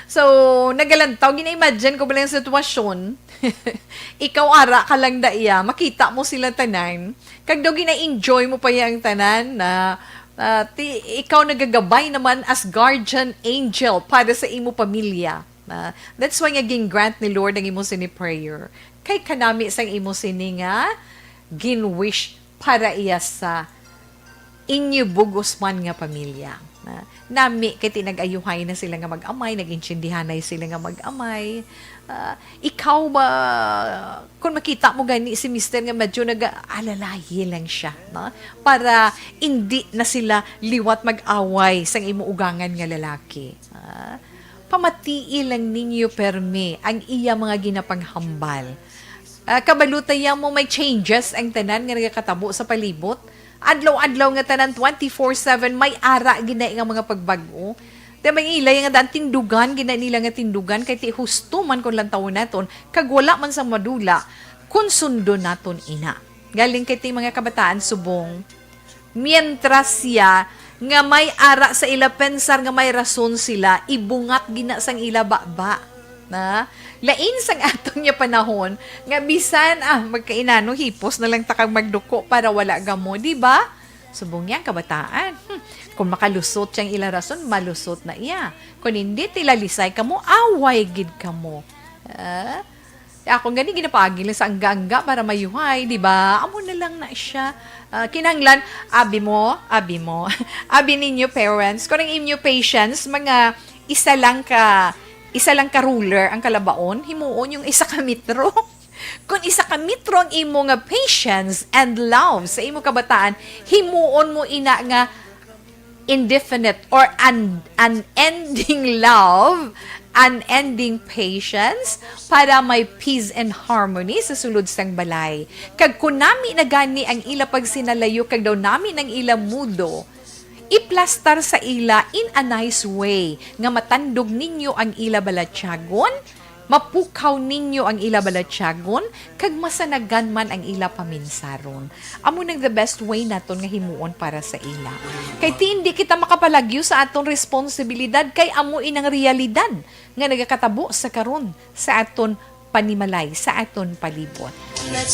So, nagalantaw, gina-imagine ko ba lang ang sitwasyon? Ikaw ara ka lang da iya, makita mo sila tanan. Kag daw gina-enjoy mo pa iya ang tanan na, ah, ti, ikaw nagagabay naman as guardian angel para sa imo pamilya. Ah, that's why nga gin-grant ni Lord ang imo sini prayer. Kay kanami sang imo sini nga gin-wish para iya sa inyo bug-os man nga pamilya. Ah, nami kay ti nag-ayuhay na sila nga mag-amay, nag-intindihanay sila nga mag-amay. Ah, ikaw ba, kung makita mo gani si mister nga medyo nag-alalayi lang siya, no? Para indi na sila liwat mag-away sang imo ugangan nga lalaki. Ah, pamatii lang ninyo permi ang iya mga ginapanghambal. Ah, kabalo ta ya mo may changes ang tanan nga nagakatabo sa palibot. Adlaw-adlaw nga tanan, twenty-four seven, may ara gid na nga mga pagbag-o. Ti may ila nga daan tindugan, gid na nila nga tindugan, kay ti husto man kon lantawon naton, kag wala man sang madula, kon sundon naton ina. Galing kay ti mga kabataan subong, mientras siya nga may ara sa ila pensar nga may rason sila, ibungat gina sang ila baba. Na? Lain sang aton nga panahon, nga bisan, ah, magkainano, hipos na lang ta kag magduko para wala gamo, di ba? Subong niya ang kabataan. Hmm. Kung makalusot siyang ila rason, malusot na iya. Kung hindi, tilalisay kamo, away gid kamo. Ah? Ako gani ginapaagi lang sa angga-angga para mayuhay, di ba? Amo na lang na siya. Ah, kinahanglan, abi mo, abi mo, abi ninyo parents, kung ang inyo patience, mga isa lang ka, isa lang ka ruler ang kalabaon, himuon yung isa ka metro. Kung isa ka metro ang imo nga patience and love sa imo kabataan, himuon mo ina nga indefinite or un-, unending love, unending patience, para may peace and harmony sa sulod sang balay. Kag kun nami na gani ang ila pagsinalayo, kag daw nami nang ila mudo, iplastar sa ila in a nice way, nga matandog ninyo ang ila balatyagon, mapukaw ninyo ang ila balatyagon, kag masanagan man ang ila paminsaron. Amo nang the best way naton nga himuon para sa ila. Kay ti indi kita makapalagyo sa aton responsibilidad, kay amo inang realidad nga nagakatabo sa karon sa aton panimalay, sa aton palibot.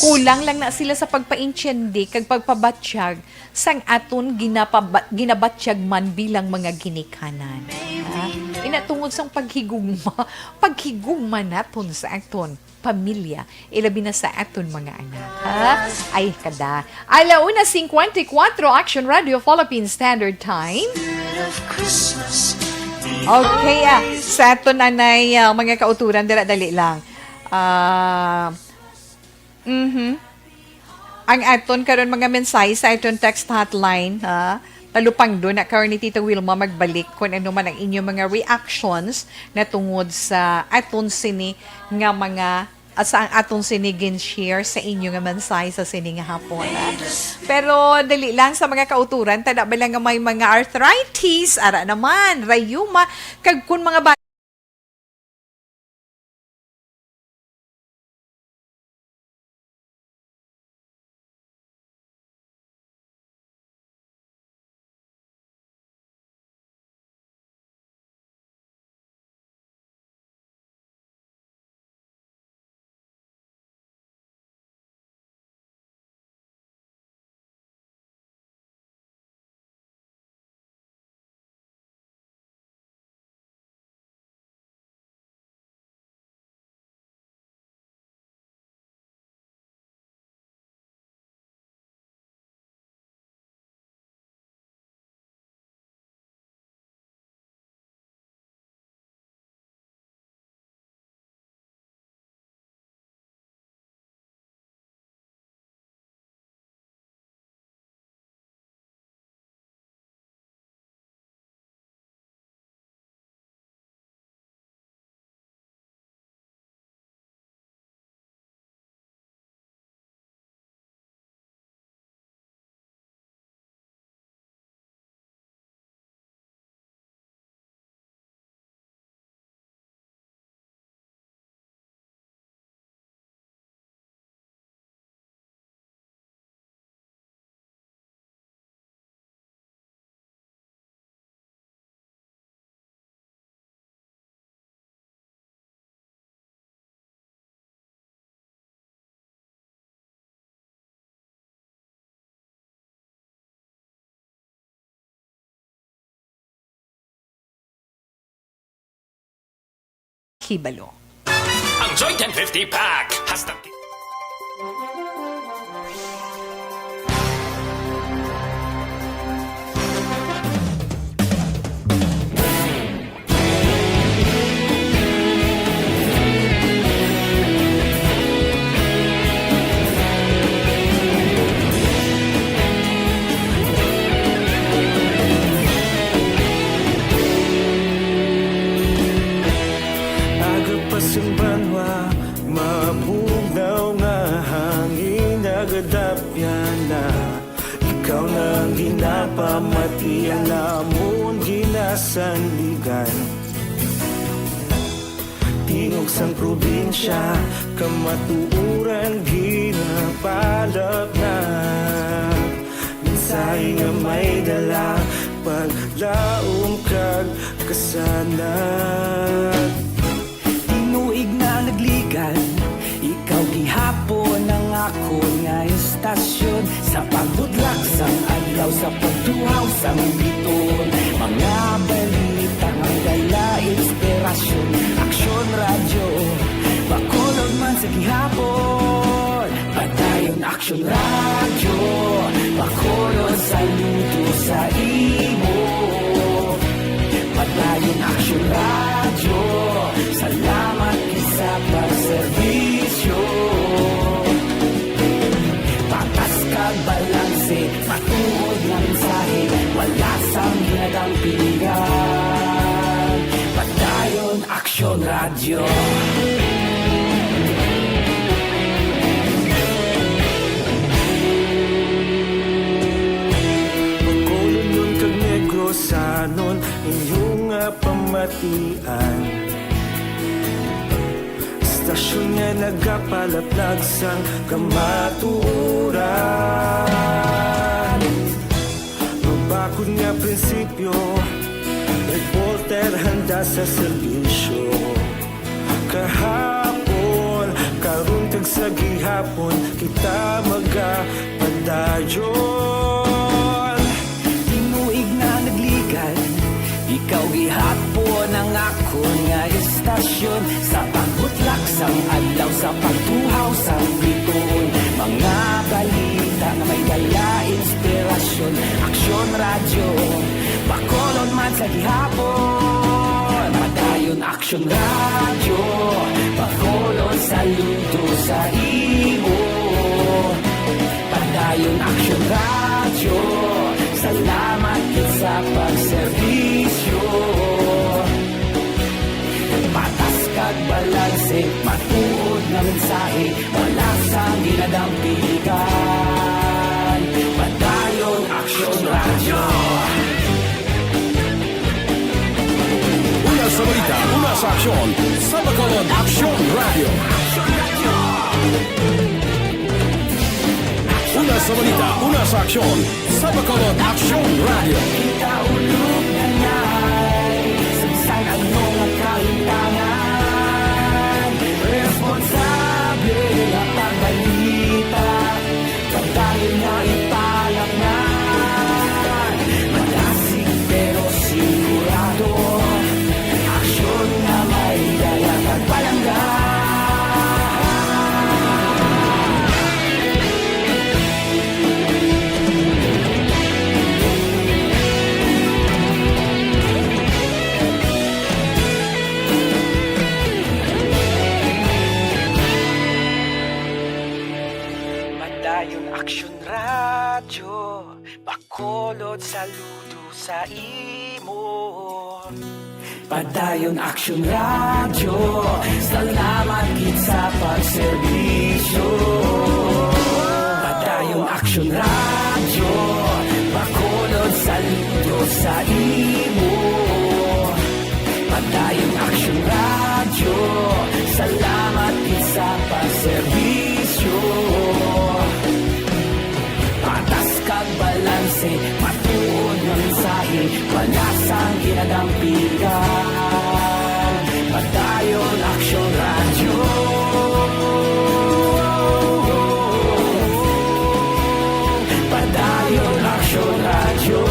Kulang lang na sila sa pagpaintiende kag pagpabatyag sang aton ginapaba-, ginabatyag man bilang mga ginikanan. Ha? Ina tungod sang paghigugma, paghigugma naton sa aton pamilya, ilabi na sa aton mga anak. Ha? Ay, kada. Ala una cincuenta y cuatro, Action Radio Philippine Standard Time. Okay, ah, sa aton anay, ah, mga kauturan, dira, dali lang. Ah, mhm. Ang aton karon mga mensahe sa aton text hotline, ha? Talupangdo na karon ni Tita Wilma magbalik kung ano man ang inyong mga reactions na tungod sa aton sini nga mga, at sa ang aton sini gin-share sa inyo nga mensahe sa sini nga hapon, ha? Pero dali lang sa mga kauturan, tada ba lang nga may mga arthritis, ara naman, rayuma, kag kung mga ba- Ibalo. Ang Joy ten fifty Pack! Hasta Aga pa sing banwa, mabugnaw nga hangin, nagadapyan na. Ikaw na ang ginapamatian namon ginasandigan. Tingog sang probinsya, kamatuoran ginapalatnat. Mensahe nga may dala, paglaom kag kasanag. Tinuig na nagligan, ikaw gihapon ang akon nga istasyon. Sa pagbudlak sang adlaw, sa pagtuhaw sang bituon, mga balita nga dala inspirasyon. Aksyon Radyo, Bacolod man sa gihapon. Padayon Aksyon Radyo, Bacolod saludo sa imo. Padayon Aksyon Radyo, salamat gid sa pagserbisyo. Patas kag balanse, matuod nga mensahe, wala sang ginadampigan. Padayon Aksyon Radyo. Bacolodnon kag Negrosanon, inyo nga pamatian. Istasyon nga nagapalaplag sang kamatuoran. Mabakod nga prinsipyo, reporter handa sa serbisyo. Kahapon, karon kag sa gihapon, kita magapadayon. Tinuig na nagligan, ikaw gihapon ang akon nga istasyon. Sa pagbutlak sang adlaw, sa pagtuhaw sang bituon, mga balita nga may dala inspirasyon. Aksyon Radyo, Bacolod man sa gihapon. Padayon Aksyon Radyo, Bacolod saludo sa imo. Padayon Aksyon Radyo, salamat gid sa pagserbisyo. Patas kag balanse, matuod nga mensahe, wala sang ginadampigan. Padayon Aksyon Radyo. Una sa balita, una sa aksyon, sa Bacolod Aksyon Radyo. Una sa balita, una sa aksyon, sa Bacolod Aksyon Radyo. Kita ulog na nay, sa bisan ano nga kahintangan, responsable nga pagbalita. Padayon nga ipalapnan, madasig pero sigurado. Aksyon nga may dala kag palangga. Padayon Aksyon Radyo, Bacolod saludo sa imo. Padayon Aksyon Radyo, salamat gid sa pagserbisyo. Padayon Aksyon Radyo, Bacolod saludo sa imo. Padayon Aksyon Radyo, salamat gid sa pagserbisyo. Patas kag balanse, matuod nga mensahe, wala sang ginadampigan. Padayon Aksyon Radyo. Padayon Aksyon Radyo.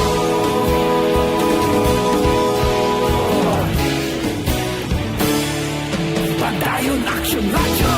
Dayon Action Radyo.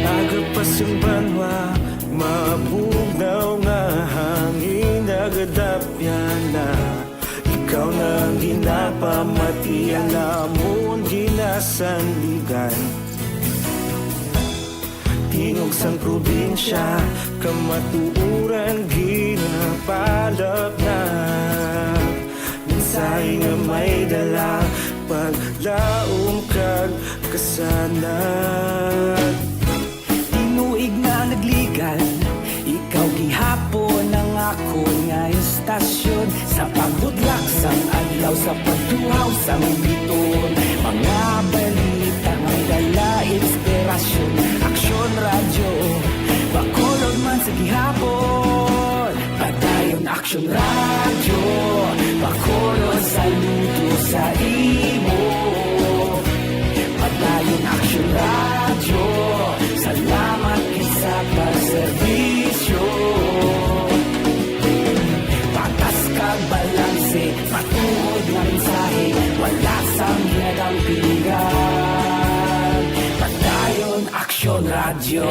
Aga pa sing banwa, mabugnaw nga hangin nagadapyan na. Ikaw na ang ginapamati, ang amon ginasandigan. Tingog sang probinsya, kamatuoran ginapalapnag. Mensahe nga may dala, paglaom kag kasanag. Tinuig nga nagligan, ikaw gihapon ang akon nga estasyon. Sa pagbudlak sang adlaw, sa pagtuhaw sang biton, mga balita nga dala inspirasyon. Aksyon Radyo, Bacolod man sa gihapon. Padayon Aksyon Radyo, Bacolod, saludo sa imo. Padayon Aksyon Radyo, salamat gid sa pagserbisyo. Patas kag balanse, matuod nga mensahe, wala sang ginadampigan. Padayon Aksyon Radyo.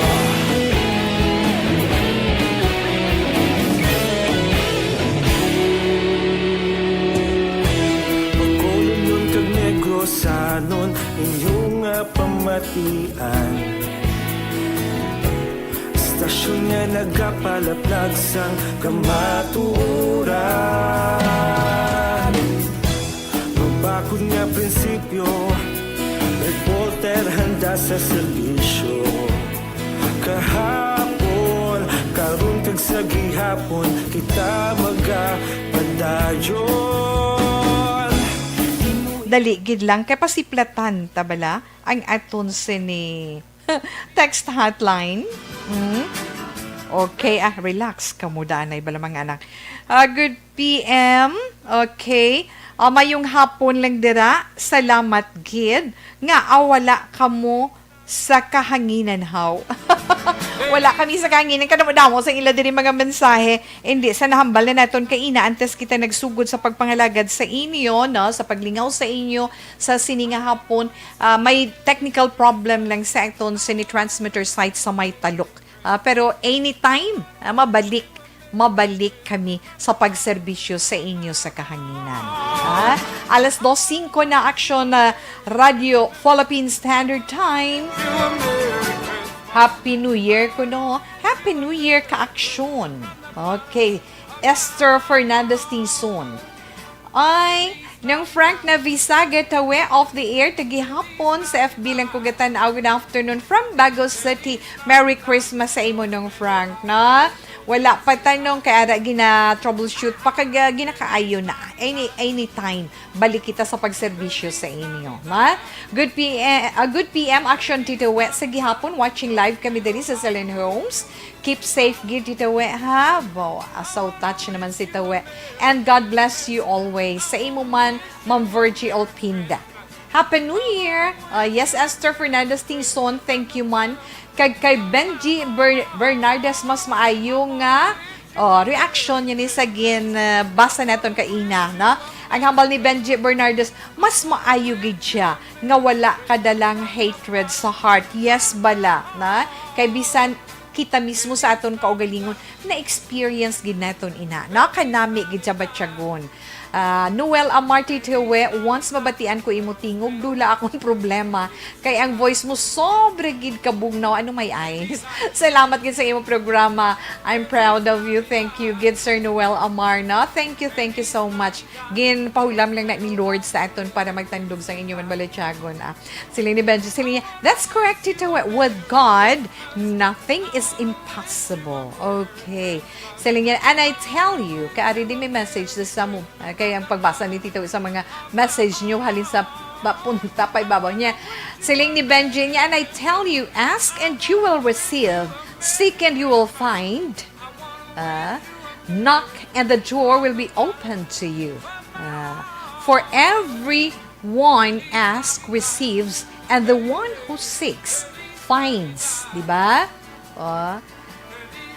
Bacolodnon kag Negrosanon, inyo nga pamatian. Estasyon nga nagapalaplag sang kamatuoran. Mabakod nga prinsipyo, reporter handa sa serbisyo. Kahapon, karon kag sa gihapon, kita magapadayon. Dali gid lang, kay pasiplatan ta bala ang aton sini text hotline. Mm. Okay, ah, relax kamo, danay bala, mga anak. Ah, good P M. Okay. Ah, mayong hapon lang dira. Salamat gid nga, ah, wala kamo sa kahanginan, haw. Wala kami sa kahanginan. Kadamo-damo sa ila diri mga mensahe. Hindi, sa nahambal na naton kaina, antes kita nagsugod sa pagpangalagad sa inyo, no, sa paglingaw sa inyo sa sini nga hapon, ah, may technical problem lang sa aton sini transmitter site sa may Talok. Ah, pero anytime, ah, mabalik, mabalik kami sa pagserbisyo sa inyo sa kahanginan. Ha? Alas dos singko na, Aksyon, ah, Radyo Philippine Standard Time. Happy New Year kuno. Happy New Year, ka-aksyon. Okay. Esther Fernandez Tison. Ay, Nong Frank Navisaga, tawe, off the air, tagihapon sa F B lang ko gatan-aw. Good afternoon from Bago City. Merry Christmas sa imo, Nong Frank, no? Wala pa tanong kay ara gina-troubleshoot pa kag, ah, ginakaayo na. Any, anytime, balik kita sa pagserbisyo sa inyo, no? Good P M, ah, good P M, Action Tito Wet sa gihapon. Watching live kami diri sa Salen Homes. Keep safe gid, Tita We, ha? Wow, ah, so touch naman si Tita We. And God bless you always. Sa imo man, Ma'am Virgie Olpinda. Happy New Year! Ah, yes, Esther Fernandez Tingson, thank you man. Kag kay Benji Ber-, Bernardes, mas maayo nga, oh, reaction niya ni sa gin, ah, basa naton kaina, no? Ang hambal ni Benji Bernardes, mas maayo gid siya nga wala ka dalang hatred sa heart. Yes, bala, na? Kay bisan kita mismo sa aton kaugalingon, na-experience gid naton ina, no? Kanami gid sa batyagon. Ah, Noel Amarte Tewe, once mabatian ko imo tingog, dula akong problema. Kay ang voice mo, sobre gid kabugnaw. Ano, may eyes? Salamat gid sa imo programa. I'm proud of you. Thank you, gid Sir Noel Amar, no? Thank you, thank you so much. Ginpahulam lang na ni Lord sa aton para magtandog sang inyo man balatyagon, ah. Siling ni Benji, siling niya, "That's correct, Tito. With God, nothing is impossible." Okay. Siling niya, "And I tell you," kay ari din may message sa, sa mo, ah, kay ang pagbasa ni Tito sa mga message nyo halin sa Papunta pa ibabaw niya. Siling ni Benji niya, "And I tell you, ask and you will receive, seek and you will find, ah, knock and the door will be open to you." Ah, "For every one ask receives, and the one who seeks finds." Di ba? Oh.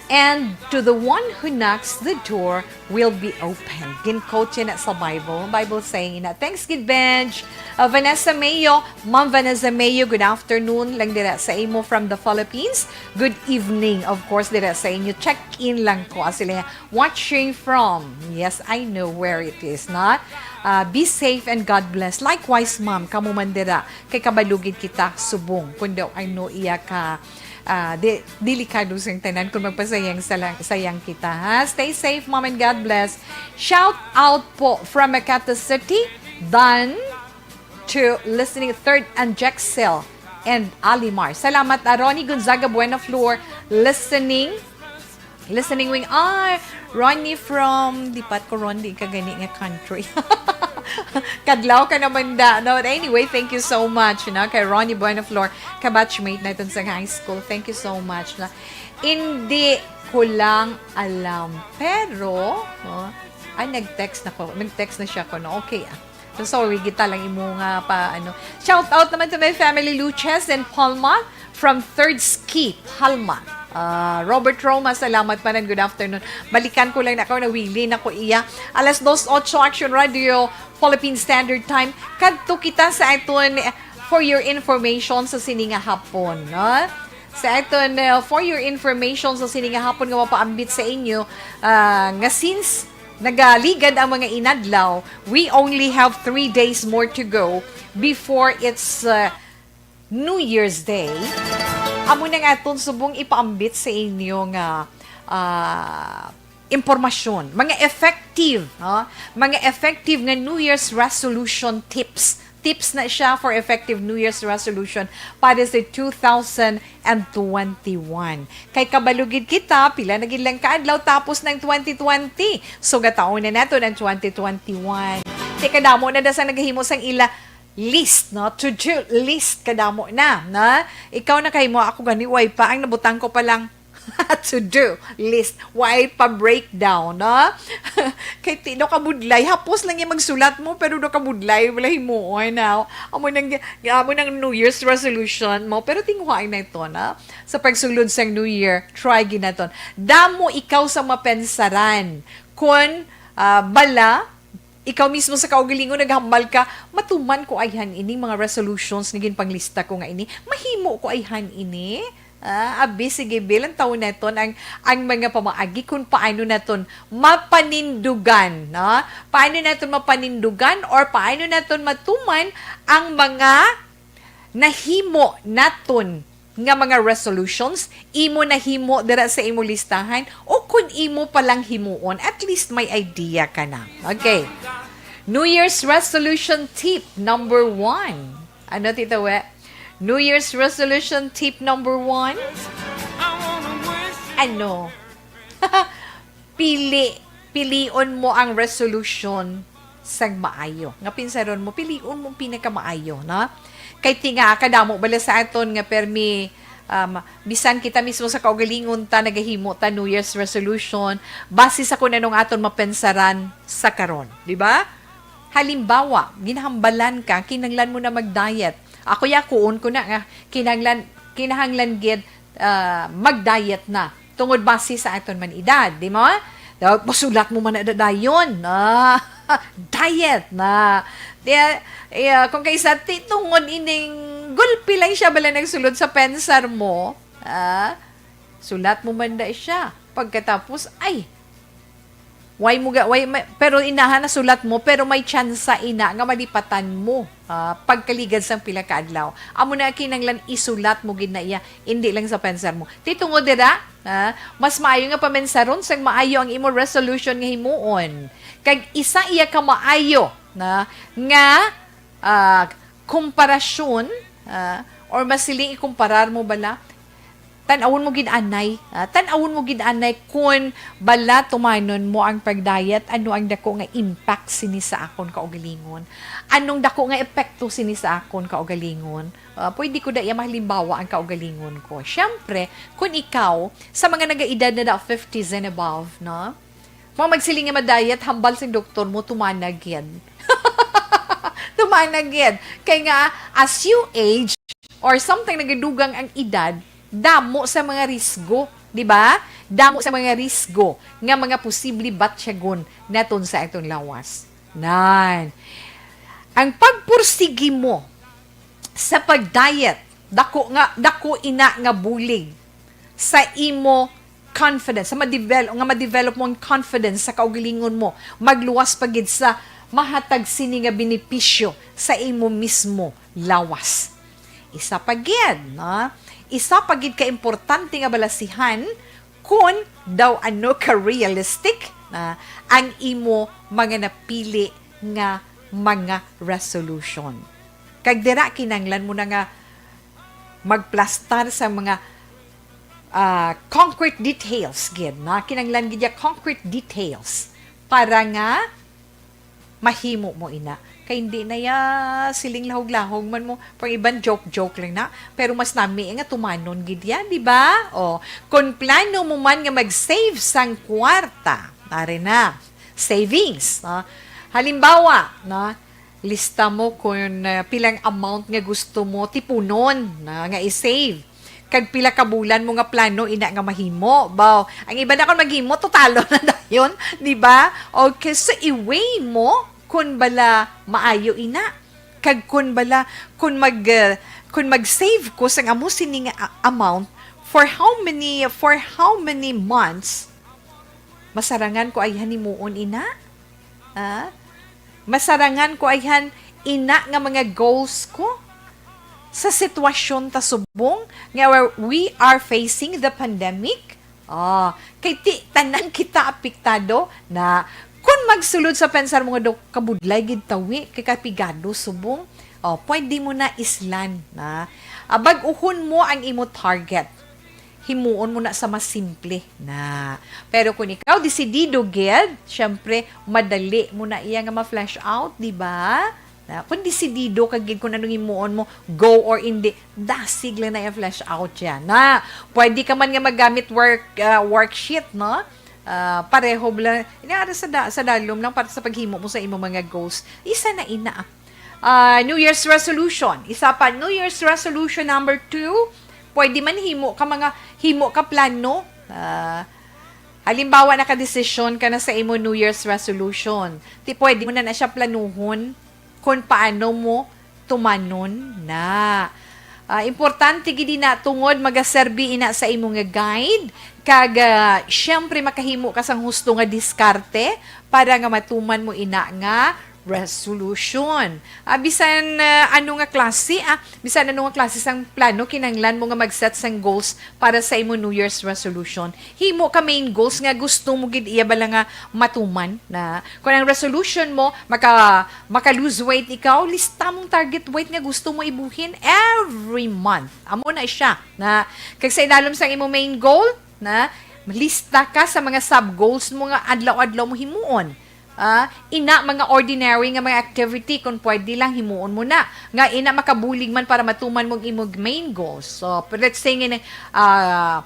"And to the one who knocks, the door will be opened." Gin-quote yan na sa Bible. Ang Bible saying na. Thanks, gid, Benj. Uh, Vanessa Mayo, Ma'am Vanessa Mayo, good afternoon lang dira sa imo from the Philippines. Good evening, of course, dira sa inyo. Check-in lang ko. Ah, sila, "Watching from." Yes, I know where it is, na? Uh, be safe and God bless. Likewise, ma'am, kamo man dira. Kay kabalugid kita subong. Kung daw ano iya ka ah, di, delikado sing tanan kung magpasayang sa lang, sayang kita, ha? Stay safe, Mom, and God bless. Shout out po from Makati City, Dan, to listening, Third and Jexel, and Alimar. Salamat, ah, Ronnie Gonzaga Buena Flor, listening. Listening wing. Ah, Ronnie from, di pat ko Ron, di ka gani nga country. Kadlaw ka naman da. No? Anyway, thank you so much, you know, kay Ronnie Buenaflor, kabatchmate naton sa high school. Thank you so much. Na, hindi ko lang alam. Pero, no, ay, nag-text na ko. Nag-text na siya ko, no? Okay, ah. So, sorry, kita lang imo nga pa, ano. Shout out naman to my family, Luches and Palma, from Third Ski, Palma. Ah, Robert Roma, salamat pa, and good afternoon. Balikan ko lang na ako, nawili na ko iya. Alas dos otso, Action Radio, Philippine Standard Time. Kadto kita sa aton, eh, for your information sa sini nga hapon, no? Sa aton, eh, for your information sa sini nga hapon nga mapaambit sa inyo, ah, nga since nagaligad ang mga inadlaw, we only have three days more to go before it's, uh, New Year's Day. Amo na nga aton subong ipaambit sa inyo nga, ah, impormasyon, mga effective, ha? Mga effective nga New Year's resolution tips. Tips na siya for effective New Year's resolution para sa two thousand and twenty-one. Kay kabalugid kita, pila na gid lang ka adlaw tapos ng twenty twenty. So, gataon na nato ng twenty twenty-one. Kay kadamo na da sa nagahimo sang ila list, no? To-do list, kadamo na, na? Ikaw nakahimo, ako gani, way pa. Ang nabutang ko pa lang, to-do list. Way pa breakdown, no? Kay ti-, daw kabudlay. Hapos lang yung magsulat mo, pero daw kabudlay, wala himuon, no? Amo nang, amo nang New Year's resolution mo. Pero tinguhaan na ito, no? Sa pagsulod sang New Year, try ginaton. Damo ikaw sa mapensaran. Kun, ah, bala, ikaw mismo sa kaugalingon naghambal ka, "Matuman ko ayhan ini mga resolutions nga ginpanglista ko nga ini. Mahimo ko ayhan ini." Ah, abi, sige, bilang taon naton ang, ang mga pamaagi kung paano naton mapanindugan, no? Paano naton mapanindugan or paano naton matuman ang mga nahimo naton nga mga resolutions, imo nahimo dira sa imo listahan, o kung imo palang himuon, at least may idea ka na. Okay. New Year's resolution tip number one. Ano, Tita We? New Year's resolution tip number one? Ano? Pili, pilion mo ang resolution sang maayo. Nga pinsaron mo, pilion mo ang pinakamaayo, no? Kay ti nga, kadamo bala sa aton nga permi, um, bisan kita mismo sa kaugalingon ta, nagahimo ta New Year's resolution, base sa kung anong aton mapensaran sa karon, di ba? Halimbawa, ginhambalan ka, kinahanglan mo na mag-diet. Ako, yakuon ko na nga, kinahanglan, kinahanglan gid, ah, mag-diet na. Tungod base sa aton man edad, di mo? Daw, masulat mo man na dayon. Ah, diet na. Di, eh, kung kaysa, ti, tungod ining gulpi lang siya bala nagsulod sa pensar mo, ah, sulat mo man da siya. Pagkatapos, ay, way mo ga-, way, may, pero inahan na sulat mo, pero may tsansa ina nga malipatan mo, ah, pagkaligad sang pila ka adlaw. Amo na kinahanglan isulat mo gid na iya, indi lang sa pensar mo. Ti tungod dira, ah, mas maayo nga pamensaron sang maayo ang imo resolution nga himuon. Kag isa iya ka maayo na nga, ah, komparasyon, ah, or mas siling ikumparar mo bala, Tan-awon mo gid anay, ah, tan-awon mo gid anay kun bala tumanon mo ang pag-diet, ano ang dako nga impact sini sa akon kaugalingon? Anong dako nga epekto sini sa akon kaugalingon? Ah, pwede ko da iya mahalimbawa ang kaugalingon ko. Siyempre, kun ikaw, sa mga nagaedad na da fifties and above, no? Kung magsiling nga ma-diet, hambal sing doktor mo, tumana gid. Tumana gid. Kay nga, as you age, or something nagadugang ang edad, damo sa mga risgo, di ba? Damo sa mga risgo nga mga posible batyagon naton sa aton lawas. Nan. Ang pagpursigi mo sa pag-diet, dako nga, dako ina nga bulig sa imo confidence, sa ma-develop, nga ma-develop mo ang confidence sa kaugalingon mo, magluwas pa gid sa mahatag sini nga benepisyo sa imo mismo lawas. Isa pa gid, no? Isa pa gid ka importante nga balasihan kun daw ano ka realistic na ang imo mga napili nga mga resolution. Kag dira kinanglan mo na nga magplastar sa mga, ah, concrete details gid, na kinanglan gid ya concrete details para nga mahimo mo ina. Kay hindi na ya siling lahog-lahog man mo. Pang iban joke-joke lang na. Pero mas nami nga tumanon gid ya, di ba? O, kung plano mo man nga mag-save sang kwarta, ari na, savings, no? Halimbawa, no? Lista mo kung, ah, pilang amount nga gusto mo tipunon na nga i-save. Kag pila ka bulan mo nga plano ina nga mahimo. Baw, ang iban na kon maghimo, totalo na dayon, di ba? Okay, so i-weigh mo kung bala maayo ina. Kag kung bala, kung mag, ah, kung mag-save ko sang amo sini nga a-, amount, for how many, for how many months, masarangan ko ayhan himuon ina? Ah? Masarangan ko ayhan ina nga mga goals ko? Sa sitwasyon ta subong nga we are facing the pandemic? Ah, kay ti tanan kita apektado na. Kun magsulod sa pensar mo nga daw kabudlay gid tawi, kay kapigado subong, oh, pwede mo na islan na. Ah, bag-uhon mo ang imo target. Himuon mo na sa mas simple na. Pero kung ikaw desidido gid, syempre, madali mo na iya nga ma-flesh out, di ba? Na, kung desidido ka gid kung anong himuon mo, go or hindi, dasig lang na i-flesh out yan. Na, pwede ka man nga maggamit work, ah, worksheet, no? Ah, pareho lang. Inaara sa, da- sa dalom lang para sa paghimo mo sa imong mga goals. Isa na ina. Ah, New Year's resolution. Isa pa, New Year's resolution number two, pwede man himo ka mga, himo ka plano. Ah, halimbawa, nakadesisyon ka na sa imo New Year's resolution. Ti pwede mo na na siya planuhon kung paano mo tumanon na. Ah, importante gid ina tungod magaserbi ina sa imo nga guide, kag, ah, siyempre makahimo ka sang husto nga diskarte para nga matuman mo ina nga resolution. Ah, bisan, ah, ano nga klase, ah, bisan ano nga klase sang plano, kinahanglan mo nga mag-set sang goals para sa imo New Year's resolution. Himo ka main goals nga gusto mo gid iya bala nga matuman na. Kung ang resolution mo, maka, maka-lose weight ikaw, lista mong target weight nga gusto mo ibuhin every month. Amo na siya na. Kag sa ilalom sang imo main goal, na, lista ka sa mga sub-goals mo nga adlaw-adlaw mo himuon. Ah, ina, mga ordinary nga mga activity, kung pwede lang, himuon mo na. Nga ina, makabulig man para matuman mong imong main goals. So, let's say nga, ah,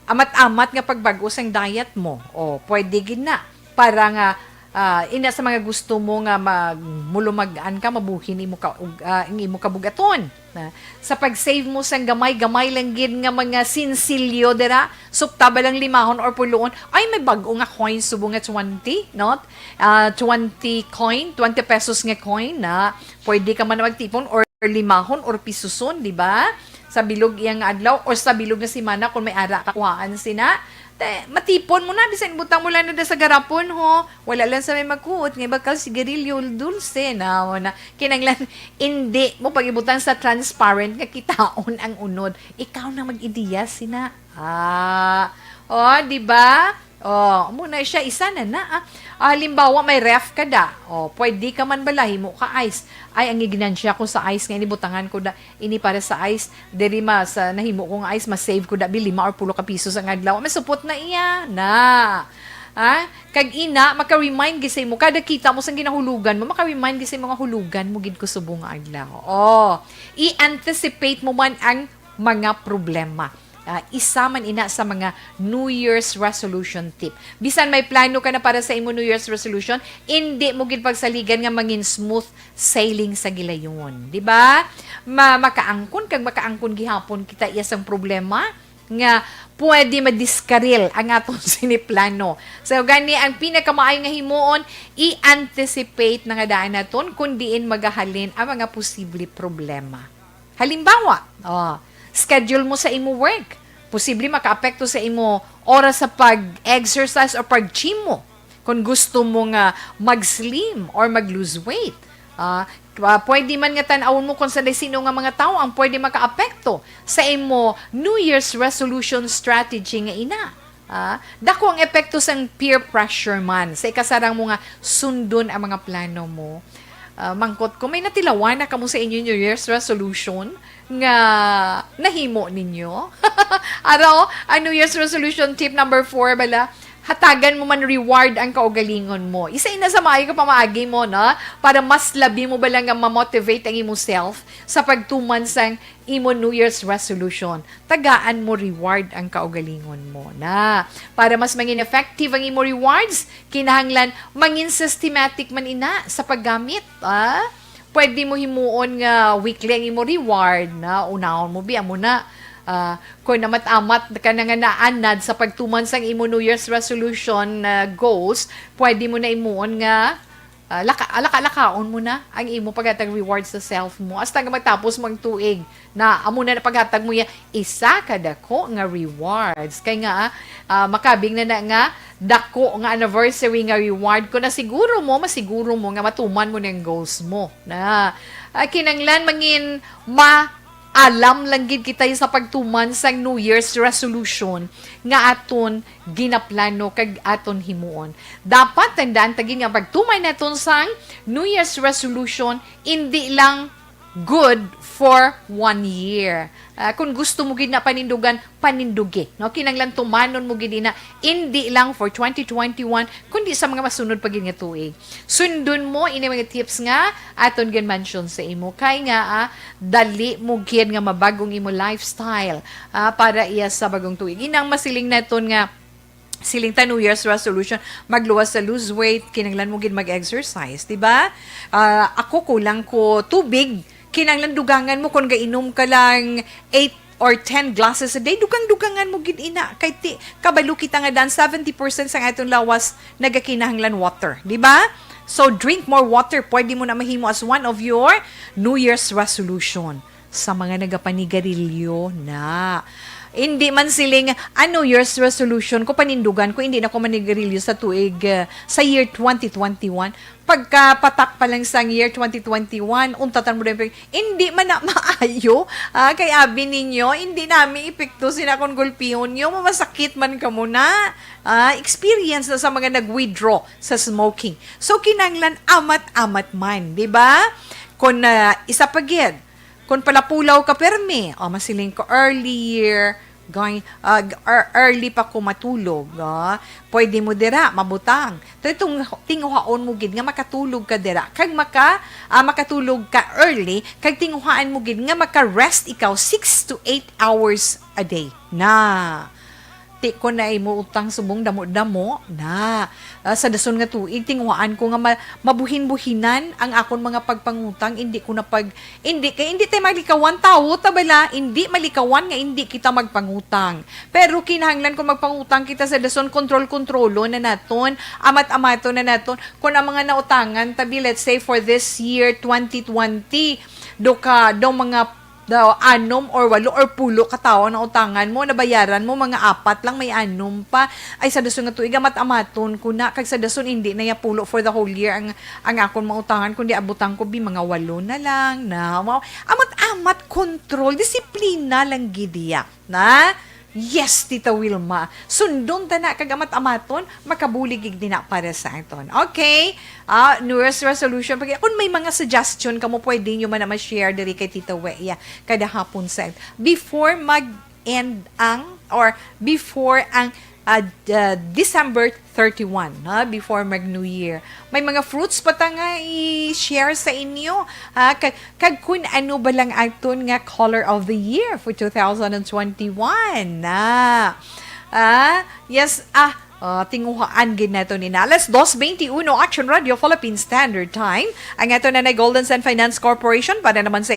amat-amat nga pagbag-o sang diet mo. O, pwede gid na. Para nga, ah, ina sa mga gusto mo nga mag-, mulumag-an ka, mabuhin imo ka, ug, ah, ang imo kabugaton. Na, sa pag-save mo sang gamay-gamay lang gid nga mga sinsilyo dira, supta ba lang limahon or puloon, ay, may bag-o nga coin subong nga twenty, no? Ah, twenty coin, twenty pesos nga coin na pwede ka man magtipon or limahon or pisuson, di ba? Sa bilog iya nga adlaw or sa bilog nga semana kung may ara ka kuhaan sina. Te, matipon mo na, bisan butang mo lang na sa garapon, ho. Wala lang sa may magkuot, nga iba ka sigarilyo, dulce, na, na. Kinanglan, hindi mo pag-ibutang sa transparent nga kitaon ang unod. Ikaw na mag-ideya, sina. Ah, oh, di ba? Oh, muna siya, isa na na, ah. Ah, halimbawa, may ref ka da. Oh, pwede ka man bala, himo ka ice. Ay, ang iginansya ko sa ice nga inibutangan ko da, ini para sa ice. Diri ma, sa nahimo ko nga ice, ma-save ko da, bi lima or pulo ka pisos ang adlaw. Masupot na iya, na. Ha? Kag ina, maka-remind gid sa imo. Kada kita mo sang ginahulugan mo, maka-remind gid sa imo nga hulugan mo gid ko subong nga adlaw. Oh, i-anticipate mo man ang mga problema. Ah, isa man ina sa mga New Year's resolution tip. Bisan may plano ka na para sa imo New Year's resolution, indi mo gid pagsaligan nga mangin smooth sailing sa gilayon, di ba? Ma makaangkon kag makaangkon gihapon kita iya sang problema nga pwede madiskaril ang aton siniplano. So gani ang pinakamaayo nga himuon, i-anticipate na nga daan naton kung diin magahalin ang mga posible problema. Halimbawa, oh, schedule mo sa imo work. Posible makaapekto sa imo oras sa pag-exercise o pag-gym mo. Kung gusto mo nga mag-slim or mag-lose weight, ah, ah, pwede man nga tan-awon mo kung sa sino nga mga tawo ang pwede makaapekto sa imo New Year's resolution strategy nga ina. Ah, dako ang epekto sang peer pressure man sa ikasarang mo nga sundon ang mga plano mo. Ah, mangkot ko, may natilawan na kamo sa inyo New Year's resolution nga nahimo ninyo? Araw, ang New Year's resolution tip number four bala, hatagan mo man reward ang kaugalingon mo. Isa ina sa maayo nga pamaagi mo, no? Para mas labi mo bala nga ma-motivate ang imo self sa pagtuman sang imo New Year's resolution. Tagaan mo reward ang kaugalingon mo na. Para mas mangin effective ang imo rewards, kinahanglan mangin systematic man ina sa paggamit. Ah? Pwede mo himuon nga weekly ang imo reward na unahon mo bi amo na. Ah, kung namat-amat ka na nga naanad sa pagtuman sang imo New Year's resolution, ah, goals, pwede mo na imuon nga, ah, laka-, alaka-lakaon mo na ang imo paghatag reward sa self mo hasta nga magtapos mo ang tuig. Na amo na paghatag mo ya isa ka dako nga rewards. Kay nga, ah, makabig na na nga dako nga anniversary nga reward, kung nasiguro mo, masiguro mo nga matuman mo ning goals mo. Na, ah, kinanglan mangin ma alam lang gid kita sa pagtuman sang New Year's resolution nga aton ginaplano kag aton himuon. Dapat tandaan ta gid nga pagtuman naton sang New Year's resolution, indi lang good for one year. Ah, kung gusto mo gid na panindugan, panindugi, no? Kinanglan tumanon mo gid ina, indi lang for twenty twenty-one, kundi sa mga masunod pa gid nga tuig. Sundon mo ini mga tips nga aton gin-mention sa imo. Kay nga, ah, dali mo gid nga mabag-o ang imo lifestyle, ah, para iya sa bagong tuig. Inang masiling naton nga siling ta New Year's resolution, magluwas sa lose weight, kinahanglan mo gid mag-exercise, di ba? Ah, ako kulang ko tubig, kinahanglan dugangan mo kung gainom ka lang eight or ten glasses a day, dugang-dugangan mo gid ina. Kay ti, kabalo kita nga dan seventy percent sang aton lawas nagakinahanglan water, di ba? So drink more water. Pwede mo na mahimo as one of your New Year's resolution. Sa mga nagapanigarilyo na. Hindi man siling, "Ah, New Year's resolution ko, panindugan ko, hindi na ko manigarilyo sa tuig, ah, sa year twenty twenty-one." Pagkapatak pa lang sang year twenty twenty-one, untatan mo din, hindi man na maayo. Ah, kay abi ninyo, hindi nami epekto sina kon gulpihon nyo, mamasakit man kamo na. Ah, experience na sa mga nag-withdraw sa smoking. So, kinanglan amat-amat man, di ba? Kung, ah, isa pa gid, kung palapulaw ka permi, o masiling ko early year, going, ah, g-, ear-, early pa ko matulog, ah, pwede mo dira mabutang. Pero tung-, tinguhaon mo gid nga makatulog ka dira, kag maka-, ah, makatulog ka early, kag tinguhaan mo gid nga maka-rest ikaw six to eight hours a day. Na. Ti ko na imo utang subong damo-damo na. Ah, sa dason nga tuig, tinguhaan ko nga ma-, mabuhin-buhinan ang akon mga pagpangutang, indi ko na pag-, indi kay indi tay malikawan, tawo ta bala, indi malikawan nga indi kita magpangutang. Pero kinahanglan kung magpangutang kita sa dason, kontrol-kontrolon na naton, amat-amaton na naton. Kung ang mga nautangan tabi, let's say for this year, twenty twenty, do ka, do mga daw anom or walo or pulo ka tawo ang nautangan mo, nabayaran mo, mga apat lang, may anom pa. Ay, sa dason nga tuig, amat-amaton ko na, kag sa dason, hindi na ya pulo for the whole year ang, ang akon mautangan, kundi abutan ko, bi, mga walo na lang, na, wow. Amat-amat, control, disiplina lang gid iya, na? Yes, Tita Wilma. Sundon ta na kag amat-amaton, makabulig gid na para sa aton. Okay? Ah, New Year's resolution. Pag, kung may mga suggestion kamo, pwede nyo man na ma-share diri kay Tita Wea kada hapon sa before mag-end ang, or before ang, ah, d-, ah, December thirty-one, ha? Before mag New Year. May mga fruits pa ta nga i-share sa inyo, ha? Kag, kag kun ano ba lang aton nga color of the year for two thousand and twenty-one, na. Ah, yes, ah, ah, tinguhaan gid nato ni na. Alas dos twenty-one, Action Radio Philippine Standard Time. Ang ato na na Golden Sun Finance Corporation para naman sa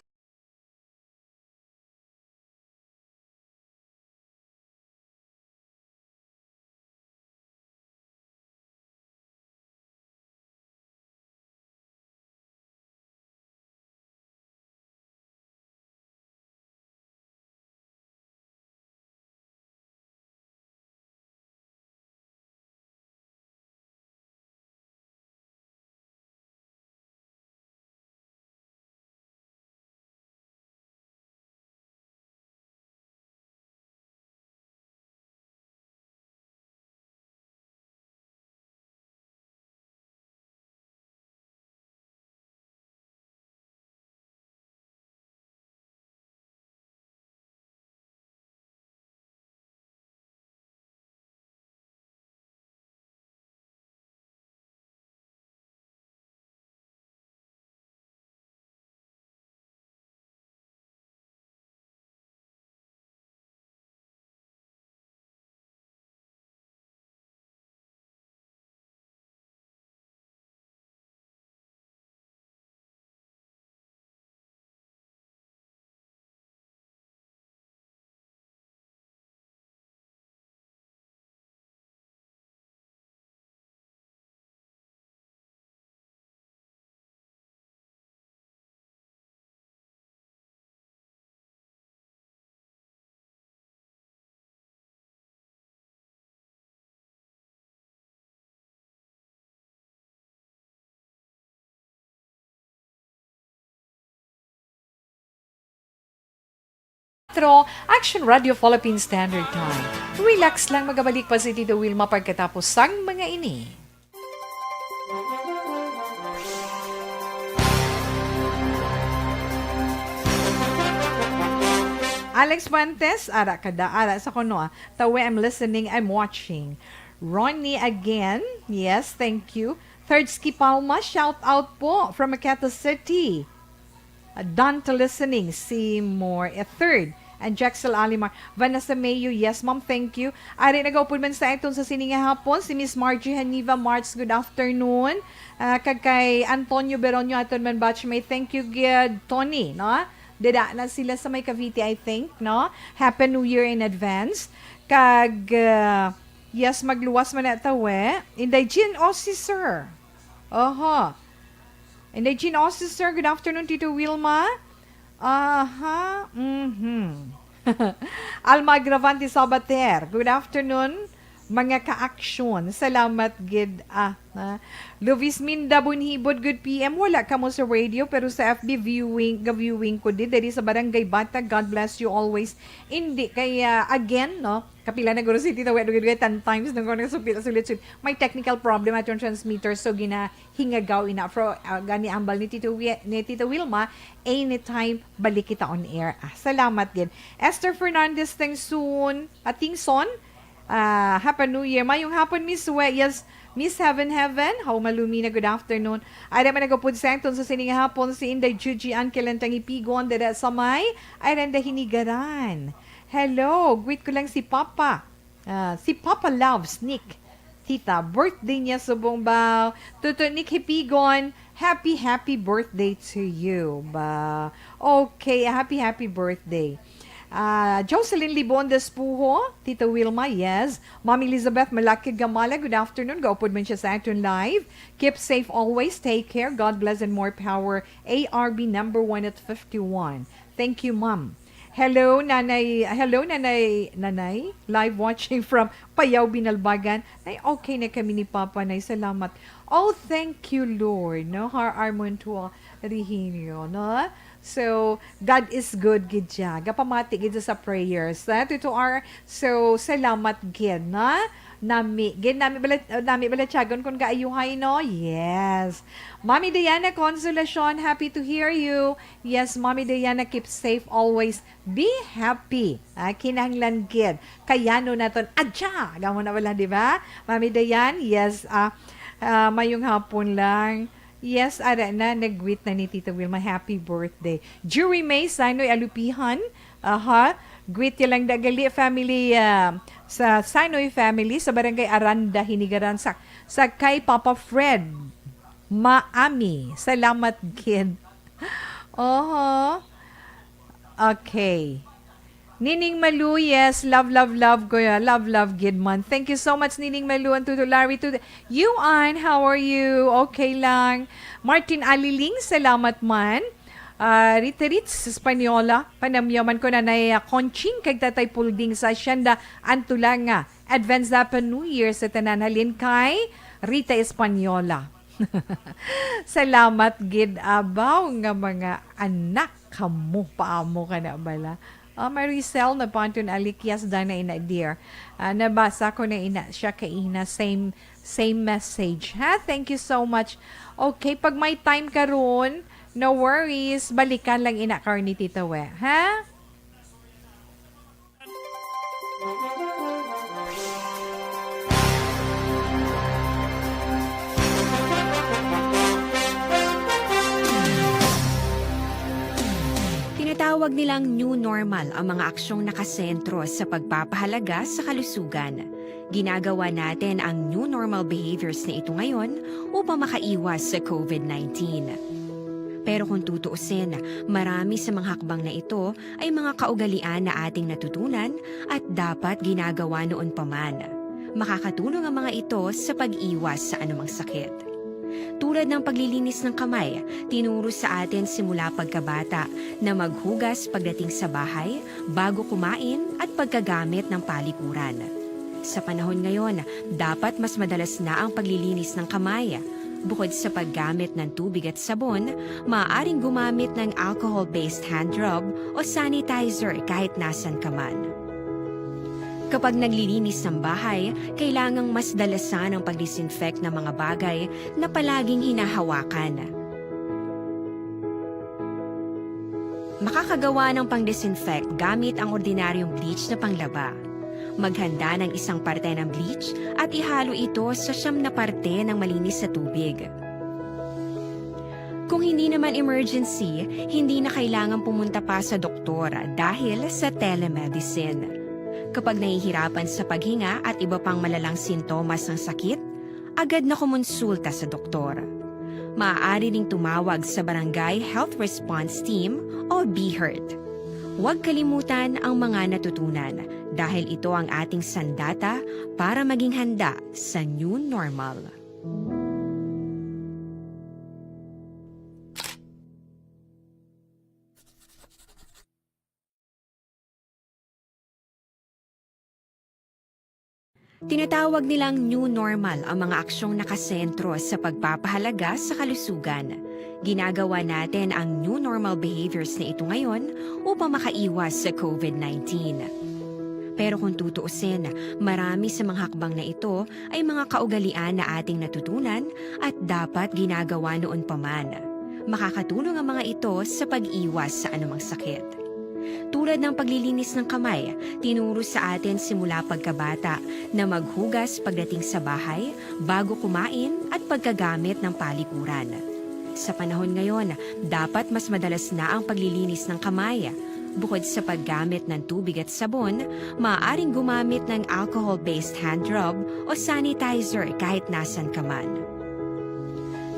Action Radio Philippine Standard Time. Relax lang, magabalik pa si Tito Wilma pagkatapos sang mga ini. Alex Fuentes, ara ka da, ara sa kuno, ah. Tawi, I'm listening, I'm watching. Ronnie again, yes, thank you. Third Ski Palma, shout out po from Makati City. Uh, done to listening, see more. A third, and Jaxel Alimar. Vanessa Mayo, yes, ma'am, thank you. Ari, nagaupod man sa aton sa sini nga hapon, si Miss Margie Haniva Marts, good afternoon. Ah, kag kay Antonio Beronio, aton man batchmate, thank you, gid, Tony, no? Dida na sila sa may Cavite, I think, no? Happy New Year in advance. Kag, ah, yes, magluwas man na tawe. Inday Jean, oh, si Sir. Oho. Inday Jean, oh, si Sir. Good afternoon, Tito Wilma. Aha, mhm. Alma Agravante Sabater, good afternoon, mga ka-action. Salamat gid, ah, na. Luvis Minda Bunhibod, good P M. Wala kamo sa radio, pero sa F B viewing, ga-viewing ko din, diri sa Barangay Bata. God bless you always. Hindi, kaya, again, no, kapila na guro si Tita Wet, dugay-dugay, ten times na guro, sulit-sulit. May technical problem at yung transmitter, so gina-, hingagaw ina. Fro-, ah, gani ambal ni Tito Wi-, ni Tito Wilma, anytime balik kita on air. Ah, salamat gid. Esther Fernandez Tengsun, Atingson, ah, Happy New Year. Mayong hapon, Miss We-, yes, Miss Heaven Heaven. How, Malumina, good afternoon. Ay naman nagapud sa aton sa sining hapon si Inday Juji Ann Kilentang Ipigon, dada sa may Aranda Hinigaran. Hello, greet ko lang si Papa. Ah, si Papa Loves, Nick. Tita, birthday niya subong ba? Tuto Nick Hipigon, happy, happy birthday to you ba? Okay, happy, happy birthday. Ah, Jocelyn Libon Despujo, Tita Wilma, yes. Ma'am Elizabeth Malakig Gamala, good afternoon. Gaupod man siya sa aton live. Keep safe always. Take care. God bless and more power. A R B number one at fifty-one. Thank you, ma'am. Hello, Nanay. Hello, Nanay. Nanay, live watching from Payao, Binalbagan. Nay, okay na kami ni Papa, Nay. Salamat. Oh, thank you, Lord. No? Har Armontua Reginio, no? So, God is good gid siya. Gapamati gid siya sa prayers. Ah, to, to our, so, salamat gid, na? Nami, gid nami bala, nami bala tiyagon kung gaayuhay, no? Yes. Mami Diana Consolacion, happy to hear you. Yes, Mami Diana, keep safe always. Be happy. Ah, kinahanglan gid. Kayano naton. Adya! Gamo na wala, di ba? Mami Diane, yes. Ah, ah, mayong hapon lang. Yes, ara na, nag-greet na ni Tita Wilma. Happy birthday. Jury May, Sanoy Alupihan. Aha. Greet ya lang dagali family, ah, sa Sanoy family sa Barangay Aranda, Hinigaran sa, sa kay Papa Fred Maami. Salamat gid. Oho. Okay. Nining Malu, yes. Love, love, love, kuya. Love, love, gid man. Thank you so much, Nining Malu and Tuto Larry. To Yuan, how are you? Okay lang. Martin Aliling, salamat man. Ah, Rita Ritz, Española, panamyaman ko, Nanay, ah, Conching, kag Tatay Pulding sa Hacienda Antulanga. Advance Happy New Year sa tanan, halin kay Rita Española. Salamat gid, abaw nga mga anak kamo, paamo ka na bala. Ah, Maricel Napanton Alikias, dana ina, dear. Ah, nabasa ko na ina siya kaina, same, same message. Ha? Thank you so much. Okay, pag may time karon, no worries, balikan lang ina karon ni Tita We. Ha? Tinatawag nilang new normal ang mga aksyong nakasentro sa pagpapahalaga sa kalusugan. Ginagawa natin ang new normal behaviors na ito ngayon upang makaiwas sa covid nineteen. Pero kung tutuusin, marami sa mga hakbang na ito ay mga kaugalian na ating natutunan at dapat ginagawa noon pa man. Makakatulong ang mga ito sa pag-iwas sa anumang sakit. Tulad ng paglilinis ng kamay, tinuro sa atin simula pagkabata na maghugas pagdating sa bahay, bago kumain, at pagkagamit ng palikuran. Sa panahon ngayon, dapat mas madalas na ang paglilinis ng kamay. Bukod sa paggamit ng tubig at sabon, maaaring gumamit ng alcohol-based hand rub o sanitizer kahit nasan ka man. Kapag naglilinis ng bahay, kailangang mas dalasan ang pag-disinfect ng mga bagay na palaging hinahawakan. Makakagawa ng pang-disinfect gamit ang ordinaryong bleach na panglaba. Maghanda ng isang parte ng bleach at ihalo ito sa siyam na parte ng malinis na tubig. Kung hindi naman emergency, hindi na kailangan pumunta pa sa doktor dahil sa telemedicine. Kapag nahihirapan sa paghinga at iba pang malalang sintomas ng sakit, agad na kumonsulta sa doktor. Maaari ring tumawag sa Barangay Health Response Team o BHERT. Huwag kalimutan ang mga natutunan dahil ito ang ating sandata para maging handa sa new normal. Tinatawag nilang new normal ang mga aksyong nakasentro sa pagpapahalaga sa kalusugan. Ginagawa natin ang new normal behaviors na ito ngayon upang makaiwas sa covid nineteen. Pero kung tutuusin, marami sa mga hakbang na ito ay mga kaugalian na ating natutunan at dapat ginagawa noon pa man. Makakatulong ang mga ito sa pag-iwas sa anumang sakit. Tulad ng paglilinis ng kamay, tinuro sa atin simula pagkabata na maghugas pagdating sa bahay, bago kumain, at pagkagamit ng palikuran. Sa panahon ngayon, dapat mas madalas na ang paglilinis ng kamay. Bukod sa paggamit ng tubig at sabon, maaaring gumamit ng alcohol-based hand rub o sanitizer kahit nasan ka man.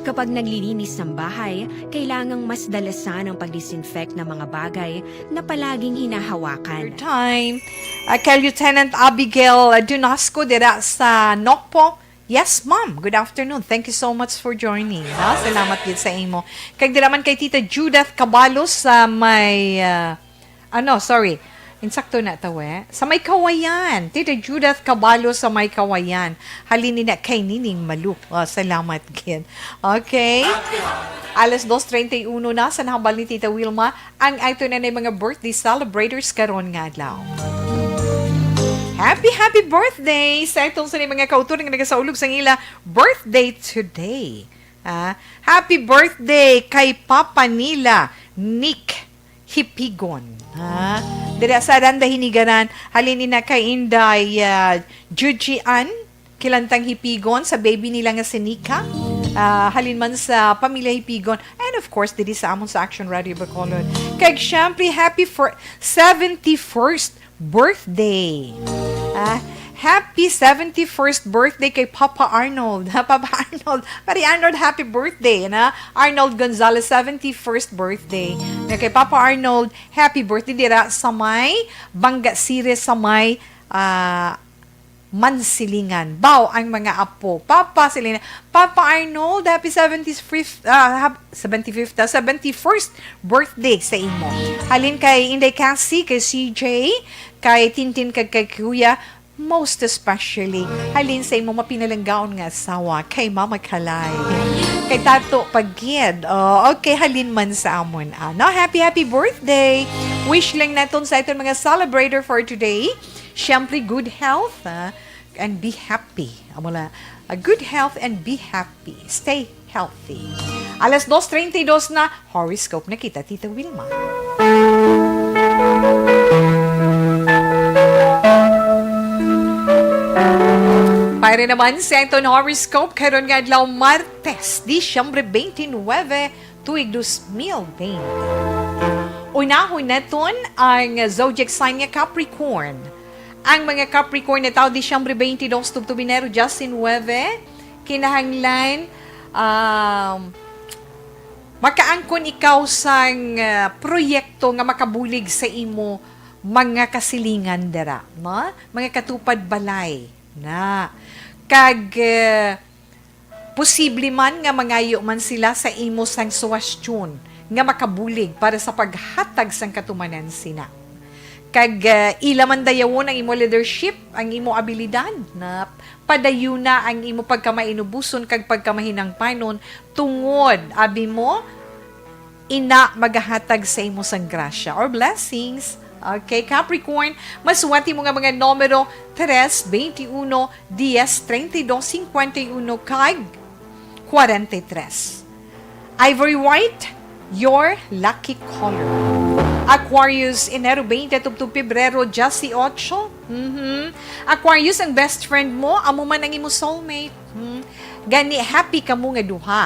Kapag naglilinis ng bahay, kailangang mas dalasan ang pag-disinfect ng mga bagay na palaging hinahawakan. Your time. Uh, kay Lieutenant Abigail, uh, Dunasco dira sa Nokpo. Yes, ma'am. Good afternoon. Thank you so much for joining. Ha? Salamat gid sa imo. Kag dira man kay Tita Judith Cabalos sa may, uh, ano, sorry. Sakto na, tawe. Sa may Kawayan. Tita Judith Cabalo sa may Kawayan. Halin ni na kay Nining Malu. Oh, salamat, gid. Okay. Alas dos treinta y uno na sa nahambal ni Tita Wilma ang ato na mga birthday celebrators karon nga adlaw. Happy, happy birthday sa itong sa mga kauturan nga nagasaulog sa ila birthday today. Ah, happy birthday kay Papa nila, Nick Hipigon. Ha? Dira sa Aranda, Hinigaran, halin ni na kay Inday, ah, Juji Ann Kilantang Hipigon, sa baby nila nga si Nika. Ah, halin man sa pamilya Hipigon. And of course, diri sa amon sa Action Radio Bacolod. Kag syempre, happy for seventy-first birthday. Ah, happy seventy-first birthday kay Papa Arnold. Ha, Papa Arnold. Pare Arnold, happy birthday, na? Arnold Gonzalez, seventy-first birthday. Nga kay Papa Arnold, happy birthday dira sa may Banga City, sa may, ah, Mansilingan. Baw ang mga apo. Papa Silina, Papa Arnold, happy seventy-fifth, ah, hap-, seventy-fifth, ah, seventy-first birthday sa imo. Halin kay Inday Cassie, kay C J, kay Tintin, kag kay Kuya, most especially, halin sa imo mapinalanggaon nga asawa, kay Mama Kalay. Kay Tato Pagid. Oh, okay, halin man sa amon. Ah, no? Happy, happy birthday! Wish lang naton sa aton mga celebrator for today. Siyempre, good health, ah, and be happy. Amo na, ah, good health and be happy. Stay healthy. Alas dos treinta y dos na, horoscope na kita, Tita Wilma. Para naman sa aton horoscope karon nga adlaw, Martes, Disyembre twenty-nine, tuig dos mil twenty. Unahon naton ang zodiac sign nga Capricorn. Ang mga Capricorn nga tawo Disyembre twenty-dos tubtob Enero diyasinuebe, kinahanglan, um, makaangkon ikaw sang, uh, proyekto nga makabulig sa imo mga kasilingan dira, no? Mga katupad balay na. Kag, uh, posible man nga mangayo man sila sa imo sang suwestyon nga makabulig para sa paghatag sang katumanan sina. Kag, uh, ila man dayawon ang imo leadership, ang imo abilidad, na padayuna ang imo pagkamainubuson kag pagkamahinangpanon, tungod, abi mo, ina magahatag sa imo sang grasya or blessings. Okay, Capricorn, masuwat mo nga mga numero tres, twenty-uno, diez, treinta y dos, cincuenta y uno, kag kwarenta y tres. Ivory White, your lucky color. Aquarius, Enero twenty tubtob Pebrero diyesyocho. Mhm. Aquarius, ang best friend mo, amo man ang imo soulmate. Hmm. Gani, happy kamo nga duha.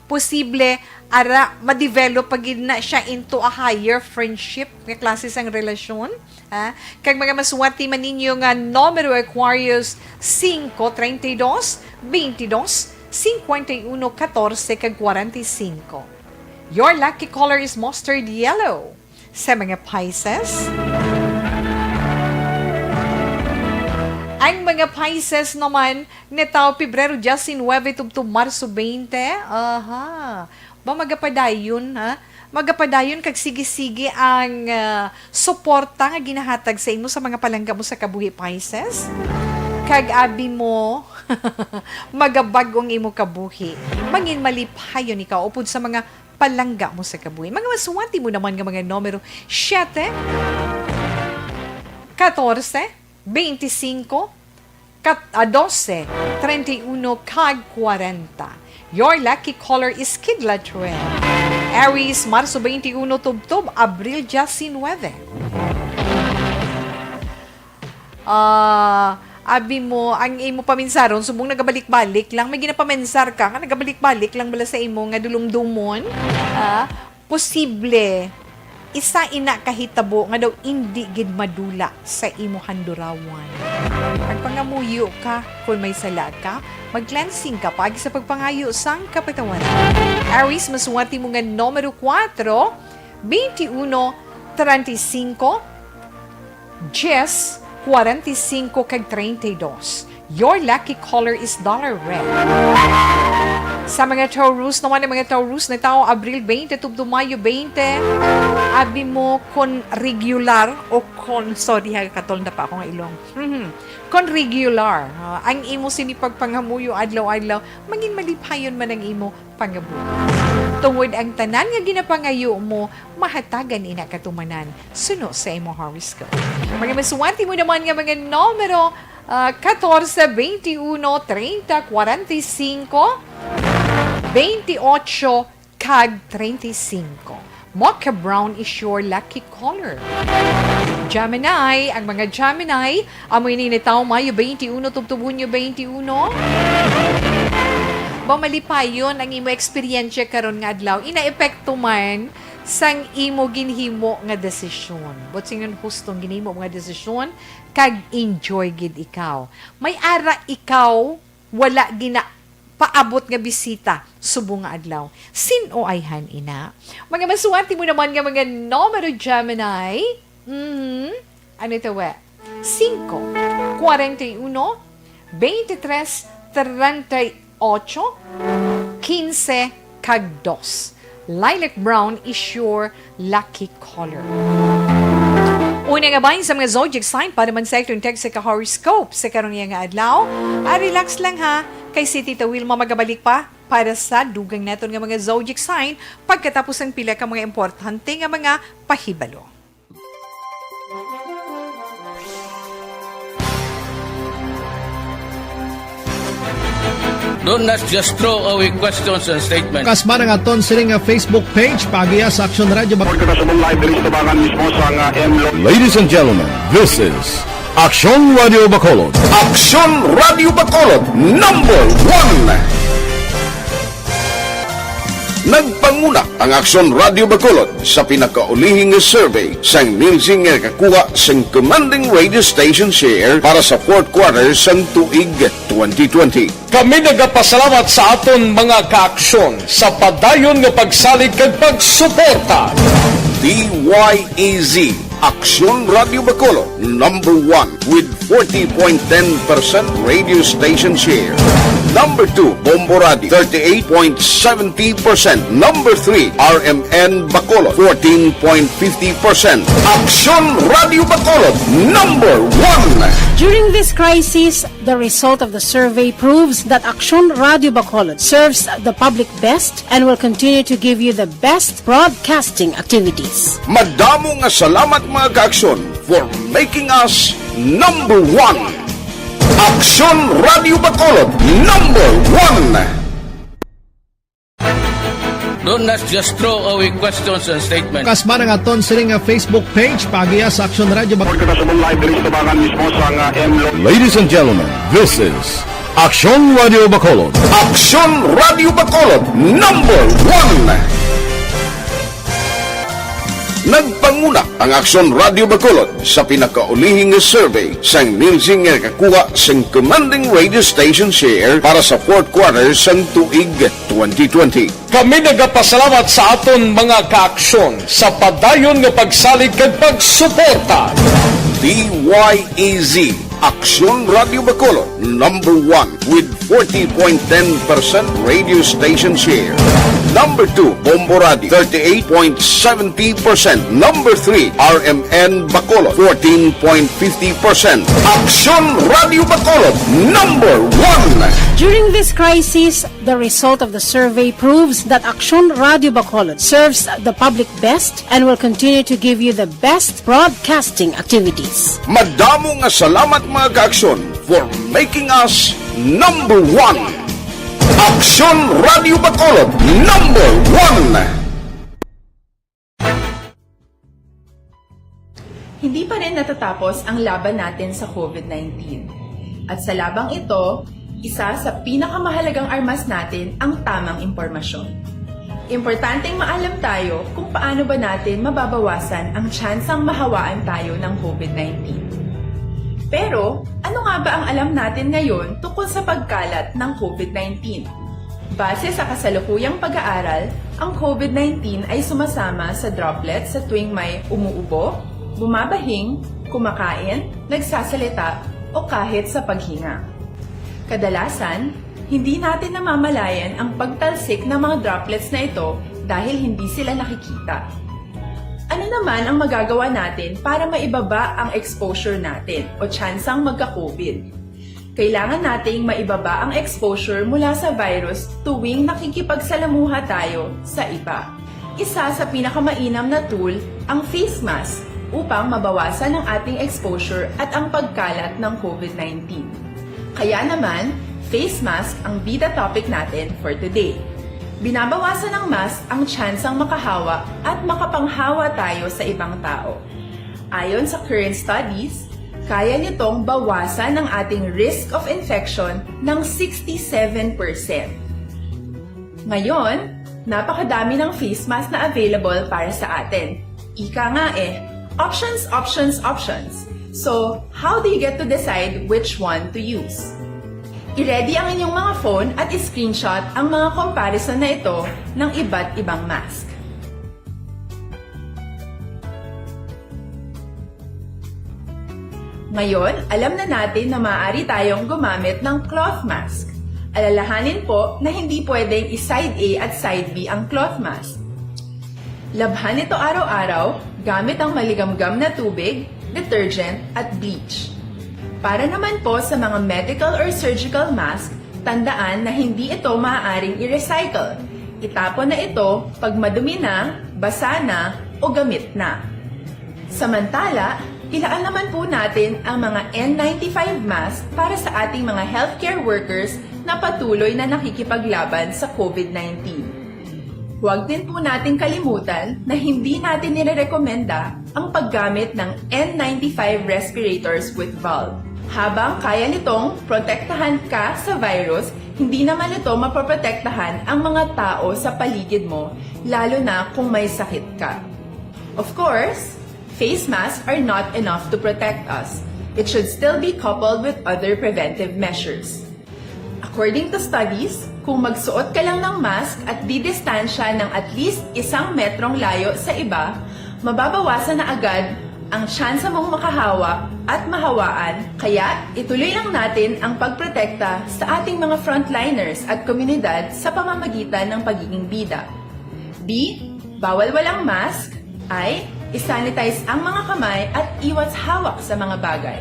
Posible, ara, ma-develop pa gid na siya into a higher friendship nga klase sang relasyon. Ha? Kag mga masuwati man ninyo nga numero, Aquarius, cinco, treinta y dos, veintidós, cincuenta y uno, catorce, kag kwarenta y cinco. Your lucky color is mustard yellow. Sa mga Pisces, ang mga Pisces naman, natawo Pebrero diyesinuebe tubtob Marso twenty. Aha. Ba, magapadayon, ha? Magapadayon kag sige-sige ang, ah, suporta nga ginahatag sa imo sa mga palangga mo sa kabuhi, Pisces. Kag abi mo, magabag-o ang imo kabuhi. Mangin malipayon ikaw upod sa mga palangga mo sa kabuhi. Mga masuwati mo naman nga mga numero, siete, catorce, veinticinco, kat-, ah, doce, treinta y uno, kag kwarenta. Your lucky color is kidlat red. Aries, Marso twenty-uno tubtob Abril diyesinuebe. Ah, abi mo, ang imo paminsaron, subong nagabalik-balik lang, may ginapaminsar ka nga nagabalik-balik lang bala sa imo nga dulumdumon. Ah, posible, isa ina ka hitabo nga daw indi gid madula sa imo handurawan. Magpangamuyo ka, kung may sala ka, mag-cleansing ka paagi sa pagpangayo sang kapatawaran. Aries, masuwati mo nga numero kuwatro, veintiuno, treinta y cinco, diez, kwarenta y cinco, kag treinta y dos. Your lucky color is dollar red. Sa mga Taurus naman, ang mga Taurus na tao, Abril twenty tubtob Mayo twenty, abi mo kon regular o kon, sorry ha, katol na pa ako nga ilong. Mhm. Kon regular, ah, ang imo sini pagpangamuyo adlaw-adlaw, mangin malipayon man ang imo pangabuhi. Tungod ang tanan nga ginapangayo mo, mahatagan ina katumanan suno sa imo horoscope. Mga masuwati mo naman nga mga numero, ah, katorse, twenty-uno, treinta, cuarenta y cinco, veintiocho, kag treinta y cinco. Mocha brown is your lucky color. Gemini, ang mga Gemini, amo ini ni tawo Mayo twenty-uno tubtob Hunyo twenty-uno. Ba malipayon ang imo eksperyensya karon nga adlaw, ina epekto man sang imo ginhimo nga desisyon. Buot silingon, hustong ginhimo nga desisyon, kag enjoy gid ikaw. May ara ikaw wala ginapaabot nga bisita subong nga adlaw. Sin-o ayhan ina? Mga masuwati mo naman nga mga numero, Gemini. Mhm. Ano ito, we? Cinco, cuarenta y uno, veintitrés, treinta y ocho, quince, kag dos. Lilac brown is your lucky color. Una nga bahin sa mga zodiac sign para man sa itlong text sa ka-horoscope sa karong iya nga adlaw. Ah, relax lang ha, kay si Tita Wilma magabalik pa para sa dugang naton nga mga zodiac sign pagkatapos ang pila ka mga importante nga mga pahibalo. Don't, let's just throw away questions and statements. Kasmara nga ton sini nga Facebook page, paagiha sa Aksyon Radio Bac- Report ka sa mong live diri sa tabangan mismo sa nga M Lo- Ladies and gentlemen, this is Aksyon Radio Bacolod. Aksyon Radio Bacolod, number one. Nagpanguna ang Aksyon Radio Bacolod sa pinakaulihi nga survey sang Nielsen nga nakakuha sang commanding radio station share para sa fourth quarter sang tuig twenty twenty. Kami nagapasalamat sa aton mga kaaksyon sa padayon nga pagsalig kag pagsuporta. D Y E Z, Aksyon Radio Bacolod, number one with forty point ten percent radio station share. Number two, Bombo Radio, thirty-eight point seventy percent. Number three, R M N Bacolod, fourteen point fifty percent. Aksyon Radio Bacolod, number one. During this crisis, the result of the survey proves that Aksyon Radio Bacolod serves the public best and will continue to give you the best broadcasting activities. Madamo nga salamat, mga kaaksyon, for making us number one. Aksyon Radio Bacolod, number one. Don't, let's just throw away questions and statements. Kasmara nga ton sini nga Facebook page, paagiha sa Aksyon Radio Bacolod. Report ka sa mong live diri sa tabangan mismo sa nga M Lo- Ladies and gentlemen, this is Aksyon Radio Bacolod. Aksyon Radio Bacolod, number one. Nagpanguna ang Aksyon Radio Bacolod sa pinakaulihi nga survey sang Nielsen nga nakakuha sang commanding radio station share para sa fourth quarter sang tuig twenty twenty. Kami nagapasalamat sa aton mga kaaksyon sa padayon nga pagsalig kag pagsuporta. D Y E Z, Aksyon Radio Bacolod, number one with forty point ten percent radio station share. Number two, Bombo Radio, thirty-eight point seventy percent. Number three, R M N Bacolod, fourteen point fifty percent. Aksyon Radio Bacolod, number one. During this crisis, the result of the survey proves that Aksyon Radio Bacolod serves the public best and will continue to give you the best broadcasting activities. Madamo nga salamat, mga kaaksyon, for making us number one. Aksyon Radio Bacolod, number one. Hindi pa rin natatapos ang laban natin sa COVID nineteen. At sa labang ito, isa sa pinakamahalagang armas natin ang tamang impormasyon. Importanteng maalam tayo kung paano ba natin mababawasan ang tsansang mahawaan tayo ng COVID nineteen. Pero, ano nga ba ang alam natin ngayon tungkol sa pagkalat ng COVID nineteen? Base sa kasalukuyang pag-aaral, ang COVID nineteen ay sumasama sa droplets sa tuwing may umuubo, bumabahing, kumakain, nagsasalita, o kahit sa paghinga. Kadalasan, Hindi natin namamalayan ang pagtalsik ng mga droplets na ito dahil hindi sila nakikita. Ano naman ang magagawa natin para maibaba ang exposure natin o tsansang magka-COVID? Kailangan nating maibaba ang exposure mula sa virus tuwing nakikipagsalamuha tayo sa iba. Isa sa pinakamainam na tool ang face mask upang mabawasan ang ating exposure at ang pagkalat ng COVID nineteen. Kaya naman, face mask ang bida topic natin for today. Binabawasan ng mask ang tsansang makahawa at makapanghawa tayo sa ibang tao. Ayon sa current studies, kaya nitong bawasan ang ating risk of infection ng sixty-seven percent. Ngayon, napakadami ng face mask na available para sa atin. Ika nga eh, options, options, options. So, how do you get to decide which one to use? I-ready ang inyong mga phone at i-screenshot ang mga comparison na ito ng iba't ibang mask. Ngayon, alam na natin na maaari tayong gumamit ng cloth mask. Alalahanin po na hindi pwedeng i-side A at side B ang cloth mask. Labhan ito araw-araw gamit ang maligamgam na tubig, detergent, at bleach. Para naman po sa mga medical or surgical mask, tandaan na hindi ito maaaring i-recycle. Itapon na ito pag madumi na, basa na, o gamit na. Samantala, ilaan naman po natin ang mga N ninety-five mask para sa ating mga healthcare workers na patuloy na nakikipaglaban sa COVID nineteen. Huwag din po nating kalimutan na hindi natin nirerekomenda ang paggamit ng N ninety-five respirators with valve. Habang kaya nitong protektahan ka sa virus, hindi naman ito mapoprotektahan ang mga tao sa paligid mo, lalo na kung may sakit ka. Of course, face masks are not enough to protect us. It should still be coupled with other preventive measures. According to studies, kung magsuot ka lang ng mask at didistansya ng at least isang metrong layo sa iba, mababawasan na agad ang tsansa mong makahawa at mahawaan, kaya ituloy lang natin ang pagprotekta sa ating mga frontliners at komunidad sa pamamagitan ng pagiging bida. B, bawal walang mask. I, i-sanitize ang mga kamay at iwas hawak sa mga bagay.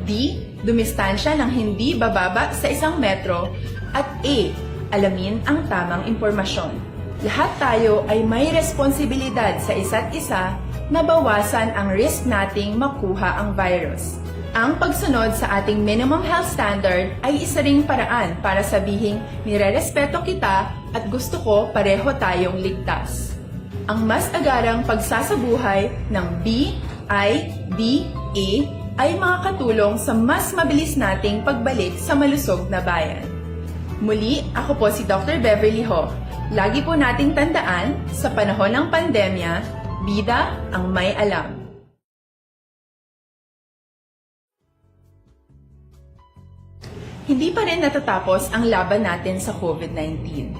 D, dumistansya ng hindi bababa sa isang metro. At E, alamin ang tamang impormasyon. Lahat tayo ay may responsibilidad sa isa't isa na bawasan ang risk nating makuha ang virus. Ang pagsunod sa ating minimum health standard ay isa ring paraan para sabihing nirerespeto kita at gusto ko pareho tayong ligtas. Ang mas agarang pagsasabuhay ng B I D A ay makakatulong sa mas mabilis nating pagbalik sa malusog na bayan. Muli, ako po si Doctor Beverly Ho. Lagi po nating tandaan, sa panahon ng pandemya, bida ang may alam. Hindi pa rin natatapos ang laban natin sa COVID nineteen.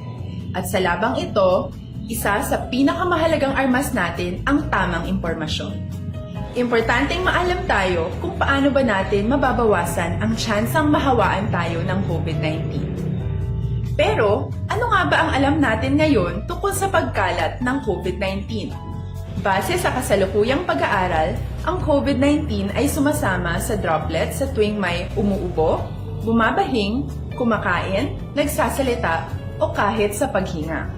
At sa labang ito, isa sa pinakamahalagang armas natin ang tamang impormasyon. Importanteng maalam tayo kung paano ba natin mababawasan ang tsansang mahawaan tayo ng COVID nineteen. Pero, ano nga ba ang alam natin ngayon tungkol sa pagkalat ng COVID nineteen? Base sa kasalukuyang pag-aaral, ang COVID nineteen ay sumasama sa droplet sa tuwing may umuubo, bumabahing, kumakain, nagsasalita, o kahit sa paghinga.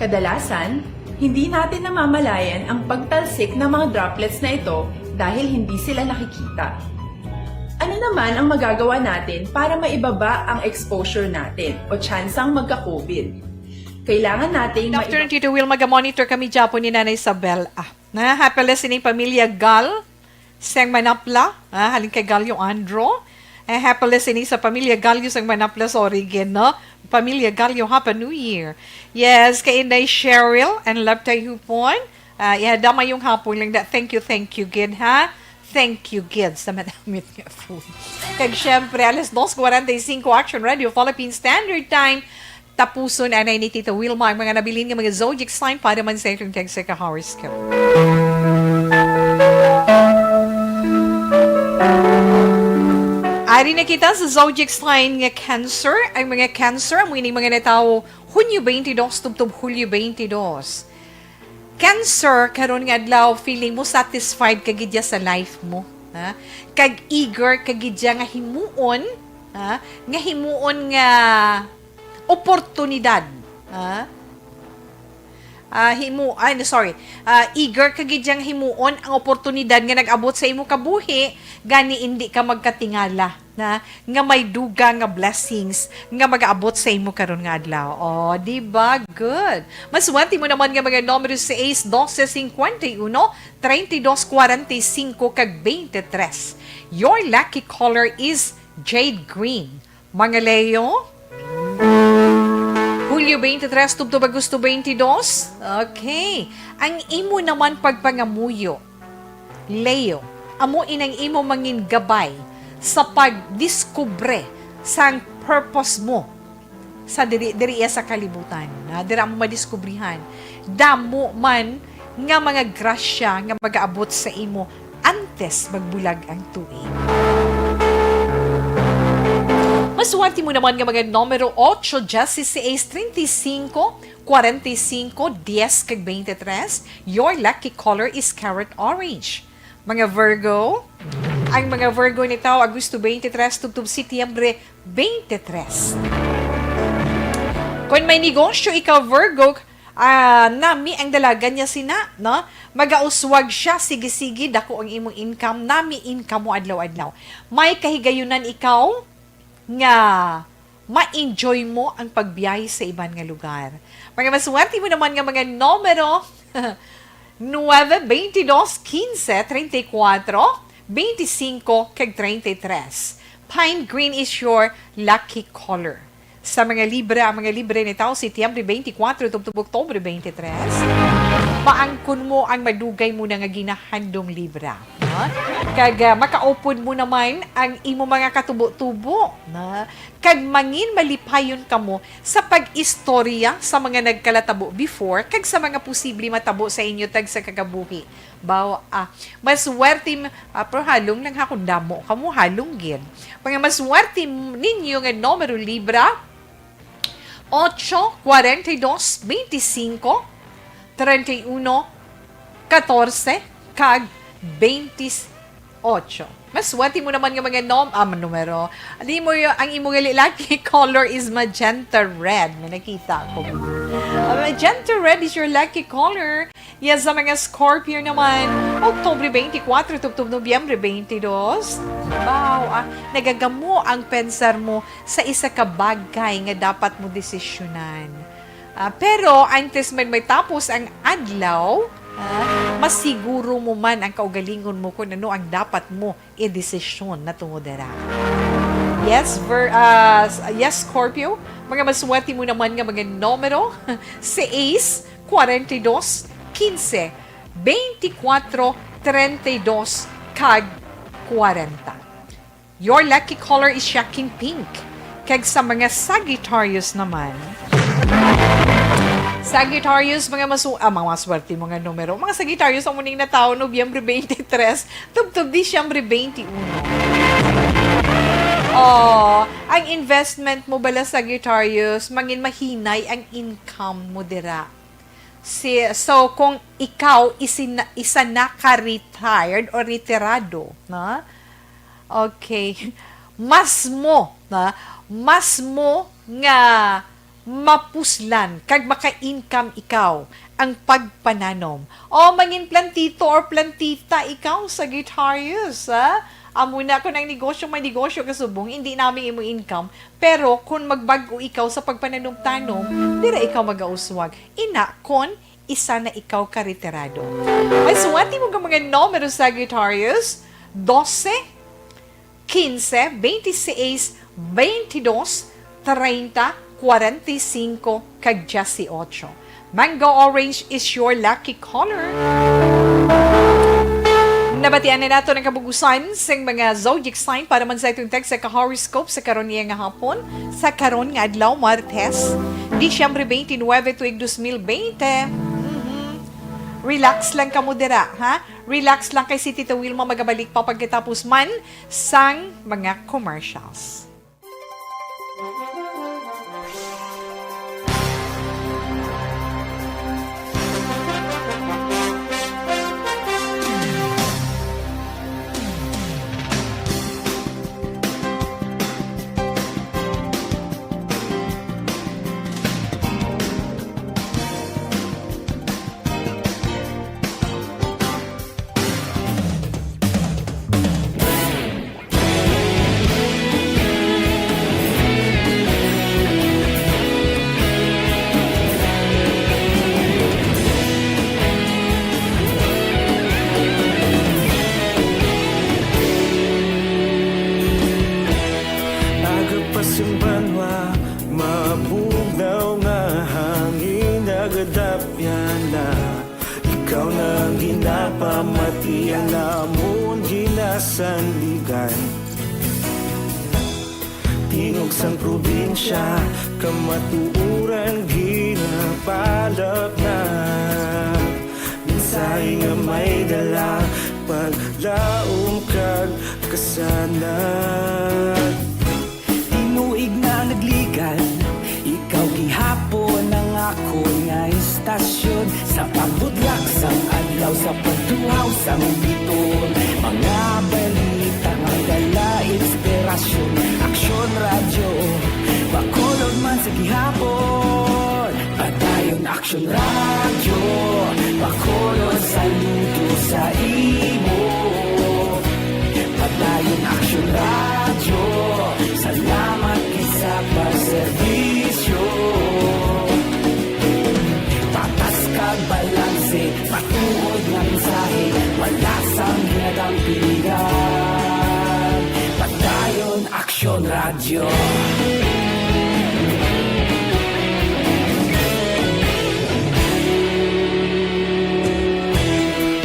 Kadalasan, hindi natin namamalayan ang pagtalsik ng mga droplets na ito dahil hindi sila nakikita. Ano naman ang magagawa natin para maibaba ang exposure natin o tsansang magka-COVID? Kailangan nating Doctor maiba- Tito Wilma, ga-monitor kami dyan po ni Nanay Isabel. Ah, na, happy listening, pamilya Gal, sang Manapla. Ah, halin kay Galyo Andro. Eh, happy listening sa pamilya Galyo sang Manapla, sorry, gid, no? Pamilya Galyo, Happy New Year. Yes, kay Inday Cheryl and Laptay Hupon. Ah, yeah, da mayong hapon lang da. Thank you, thank you, gid, ha? Thank you, gid, sa madamit nga food. Kag syempre, alas dos cuarenta y cinco, Action Radio Philippine Standard Time. Tapuson anay ni Tita Wilma ang mga nabilin nga mga zodiac sign para man sa inyong kag sa ka-horoscope. Di na kita sa zodiac sign nga Cancer. Ang mga Cancer, amo ining mga natawo Hunyo twenty-two tubtob Hulyo twenty-two. Cancer, karon nga adlaw, feeling mo satisfied ka gid ya sa life mo, ha? Kag eager ka gid ya nga himuon, ha? Nga himuon nga oportunidad, ha? Ah, himu-, ay, no, sorry. Ah, eager ka gid yang himuon ang oportunidad nga nag-abot sa imo kabuhi, gani indi ka magkatingala na nga may dugang nga blessings nga mag-abot sa imo karon nga adlaw. Oh, di ba? Good. Maswerte mo naman nga mga numero seis, doce, cincuenta y uno, treinta y dos, cuarenta y cinco, kag twenty-three. Your lucky color is jade green. Mga Leo, Hulyo twenty-three tubtob Agosto twenty-two. Okay. Ang imo naman pagpangamuyo, Leo, amo inang imo mangin gabay sa pagdiskubre sang purpose mo sa diri, diri iya sa kalibutan. Na dira mo madiskubrihan. Damo man nga mga grasya nga magaabot sa imo antes magbulag ang tuig. Maswerte mo naman nga mga numero ocho, dieciséis, treinta y cinco, cuarenta y cinco, diez, kag twenty-three. Your lucky color is carrot orange. Mga Virgo, ang mga Virgo nito, Agosto twenty-three, tubtob Setyembre twenty-three. Kung may negosyo ikaw, Virgo, ah, nami ang dalagan niya sina, no? Magauswag siya, sige-sige, dako ang imong income, nami income mo adlaw-adlaw. May kahigayunan ikaw nga ma-enjoy mo ang pagbiyahe sa iban nga lugar. Mga maswerte mo naman nga mga numero, nueve, veintidós, quince, treinta y cuatro, veinticinco, kag treinta y tres. Pine green is your lucky color. Sa mga Libra, ang mga Libra ni tao, Setyembre twenty-four tubtob Oktubre twenty-three, paangkon mo ang madugay mo na nga ginahandom, Libra. Ha? Kag, ah, makaupod mo naman ang imo mga katubo-tubo, na kag mangin malipayon kamo sa pag-istorya sa mga nagkalatabo before kag sa mga posible matabo sa inyo tagsa ka kabuhi. Baw, ah, maswerte m-, ah, pero halong lang ha, kung damo kamo, halong gid. Mga maswerte m-, ninyo nga numero, Libra, ocho, cuarenta y dos, veinticinco, treinta y uno, catorce, kag veintiocho. Maswerte mo naman nga mga nom-, ah, numero. Di mo y-, ang imo nga lucky color is magenta red. May nakita ko. Ah, magenta red is your lucky color. Yes, sa mga Scorpio naman, Oktubre twenty-four tubtob Nobyembre twenty-two. Wow, ah, nagagamo ang pensar mo sa isa ka bagay nga dapat mo desisyonan. Ah, pero antes man matapos ang adlaw, ah, masiguro mo man ang kaugalingon mo kung ano ang dapat mo idesisyon na tungod dira. Yes, Vir-, ah, s-, yes, Scorpio, mga maswerte mo naman nga mga numero, seis, cuarenta y dos, quince, veinticuatro, treinta y dos, kag cuarenta. Your lucky color is shocking pink. Kag sa mga Sagittarius naman, Sagittarius, mga masu-, ah, mga maswerte mo nga numero. Mga Sagittarius, ang muning natawo, Nobyembre twenty-three, tubtob Disyembre twenty-one. Oh, ang investment mo bala, Sagittarius, mangin mahinay ang income mo dira. Si, so, kung ikaw isin-, isa na ka retired o retirado, no? Okay. Mas mo, na, mas mo nga mapuslan kag maka-income ikaw ang pagpananom. O mangin plantito or plantita ikaw, Sagittarius, ha? Amo na, kung ang negosyo, may negosyo ka subong, hindi nami imo income, pero kung magbag-o ikaw sa pagpananom-tanom, dira ikaw magauswag. Ina, kon isa na ikaw ka retirado. Ay, suwati mo nga mga numero, Sagittarius, doce, quince, veintiséis, veintidós, treinta, cuarenta y cinco, kag dieciocho. Mango orange is your lucky color. Nabatian na nato ang kabugusan sang mga zodiac sign para man sa itong text sa ka-horoscope sa karon niya nga hapon, sa karon nga adlaw, Martes, Disyembre twenty-nine, tuig dos mil bente. Mhm. Relax lang kamo dira, ha? Relax lang kay si Tita Wilma magabalik pa pagkatapos man sang mga commercials. Aga pa sing banwa, mabugnaw nga hangin, nagadapyan na. Ikaw na ang ginapamati, ang amon ginasandigan. Tingog sang probinsya, kamatuoran ginapalapnag. Mensahe nga may dala, paglaom kag kasanag. Tinuig na nagligan, ikaw gihapon ang akon nga istasyon. Sa pagbutlak sang adlaw, sa pagtuhaw sang biton, mga balita nga dala inspirasyon. Aksyon Radyo, Bacolod man sa gihapon. Padayon Aksyon Radyo, Bacolod, saludo sa imo. Padayon Aksyon Radyo, salamat gid sa pagserbisyo. Patas kag balanse, matuod nga mensahe, wala sang ginadampigan. Padayon Aksyon Radyo.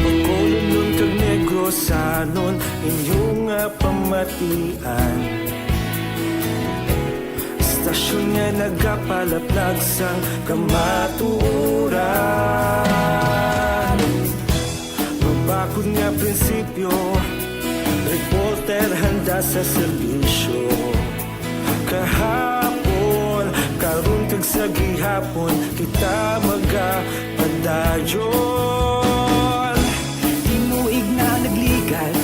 Bacolodnon kag Negrosanon, inyo nga pamatian. Istasyon nga nagapalaplag sang kamatuoran. Mabakod nga prinsipyo, reporter handa sa serbisyo. Kahapon, karon kag sa gihapon, kita magapadayon. Tinuig na nagligan,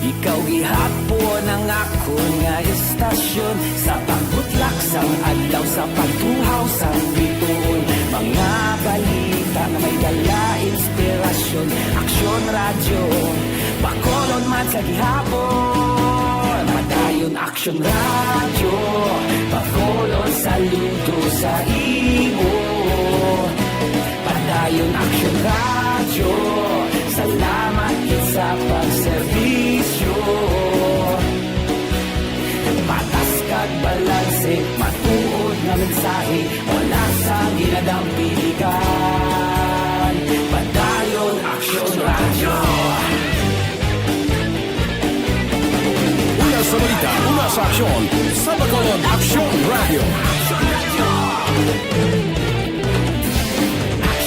ikaw gihapon ang akon nga istasyon. Sa pagbutlak sang adlaw, sa pagtuhaw sang biton, mga balita nga may dala inspirasyon. Aksyon Radyo, Bacolod man sa gihapon. Padayon Aksyon Radyo, Bacolod, saludo sa imo. Padayon Aksyon Radyo, salamat gid sa pagserbisyo. Patas kag balanse, matuod nga mensahe, wala sang ginadampigan. Padayon Aksyon Radyo. Una sa balita, una sa aksyon, sa Bacolod Aksyon Radyo.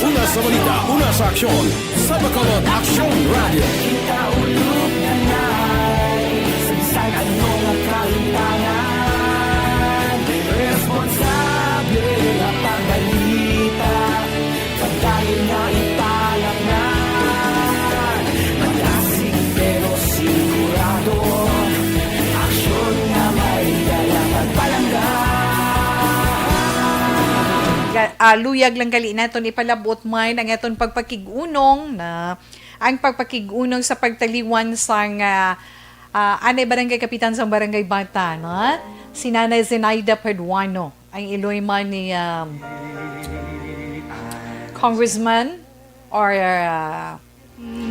Una sa balita, una sa aksyon, sa Bacolod Aksyon Radyo. Kita ulog na nay, sa bisan ano nga kahimtangan, responsable nga pagbalita. Padayon nga ipalapngan, malasig pero sigurado, aksyon nga may dala pagpalangga. Ga-, ah, luyag lang gali naton ipalabot man ang aton pagpakig-unong na, ang pagpakig-unong sa pagtaliwan sang, ah, ah, anay barangay kapitan sang Barangay Bata, no? Si Nanay Zenaida Paduano. Ang iloy man ni, um, Congressman or, uh,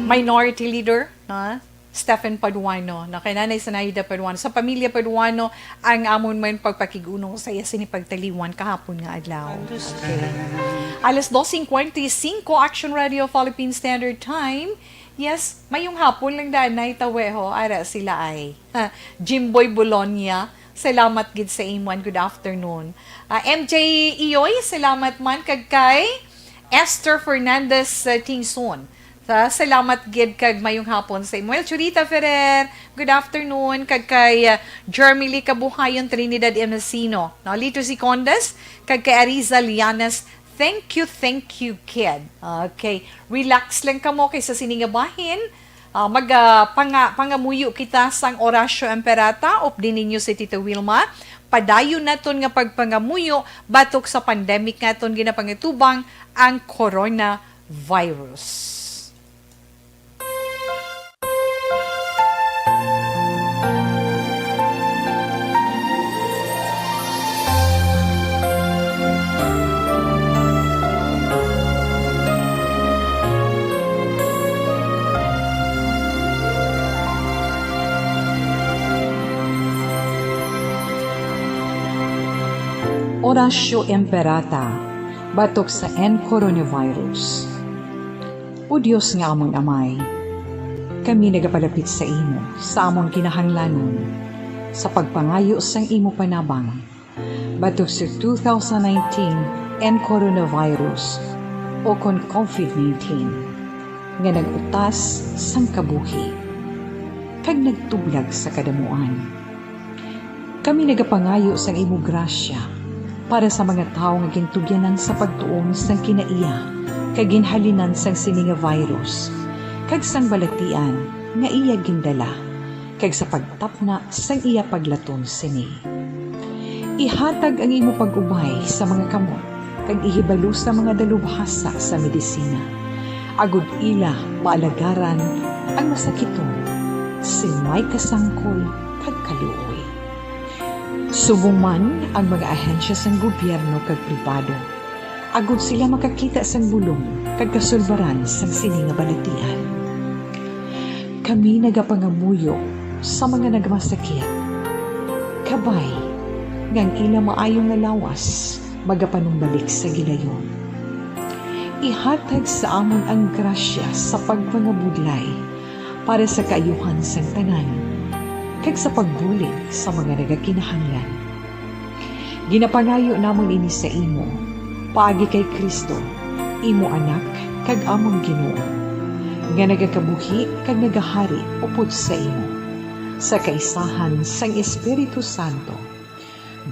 Minority Leader, no? Stephen Paduano, no? Kay Nanay Zenaida Paduano. Sa pamilya Paduano, ang amon man pagpakig-unong sa iya sini pagtaliwan kahapon nga adlaw. Okay. Alas dos cincuenta y cinco, Action Radio Philippine Standard Time. Yes, mayong hapon lang, Danay Taweho. Ara sila ay. Ha, Jimboy Bologna, salamat gid sa imo, and good afternoon. Ah, M J Iyoy, salamat man, kag kay Esther Fernandez, ah, Tingson. Ah, salamat gid kag mayong hapon sa imo. Well, Churita Ferrer, good afternoon. Kag kay, ah, Jermily Kabuhayon, Trinidad Emesino. No, Lito Sicondes, kag kay Ariza Lianes, thank you, thank you, kid. Okay, relax lang kamo kay sa sini nga bahin, ah, mag, ah, panga-, pangamuyo kita sang Oratio Imperata, updi ninyo si Tita Wilma. Padayon naton nga pagpangamuyo batok sa pandemic nga aton ginapangitubang, ang coronavirus. Oratio Imperata, batok sa N coronavirus. O Dios nga amon Amay, kami nagapalapit sa imo sa amon kinahanglanon sa pagpangayo sang imo panabang batok sa two thousand nineteen N coronavirus, o kon covid nineteen, nga nag-utas sang kabuhi kag nagtublag sa kadamuan. Kami nagapangayo sang imo grasya para sa mga tawo nga gintugyanan sa pagtuon sang kinaiya kag ginhalinan sang sini nga virus kag sang balatian nga iya gindala, kag sa pagtapna sang iya paglaton sini. Ihatag ang imo pag-ubay sa mga kamot kag ihibalo sa mga dalubhasa sa medisina, agod ila maalagaran ang masakiton sing may kasangkol kag kaluoy. Subong man ang mga ahensya sang gobyerno kag pribado, agod sila makakita sang bulong kag kasulbaran sang sini nga balatian. Kami nagapangamuyo sa mga nagmasakit, kabay nga ang ila maayo nga lawas magapanumbalik sa gilayon. Ihatag sa amon ang grasya sa pagpangabudlay para sa kaayuhan sang tanan, kag sa pagbulig sa mga nagakinahanglan. Ginapangayo namon ini sa imo, paagi kay Cristo, imo Anak kag amon Ginoo, nga nagakabuhi kag nagahari upod sa imo, sa kaisahan sang Espiritu Santo,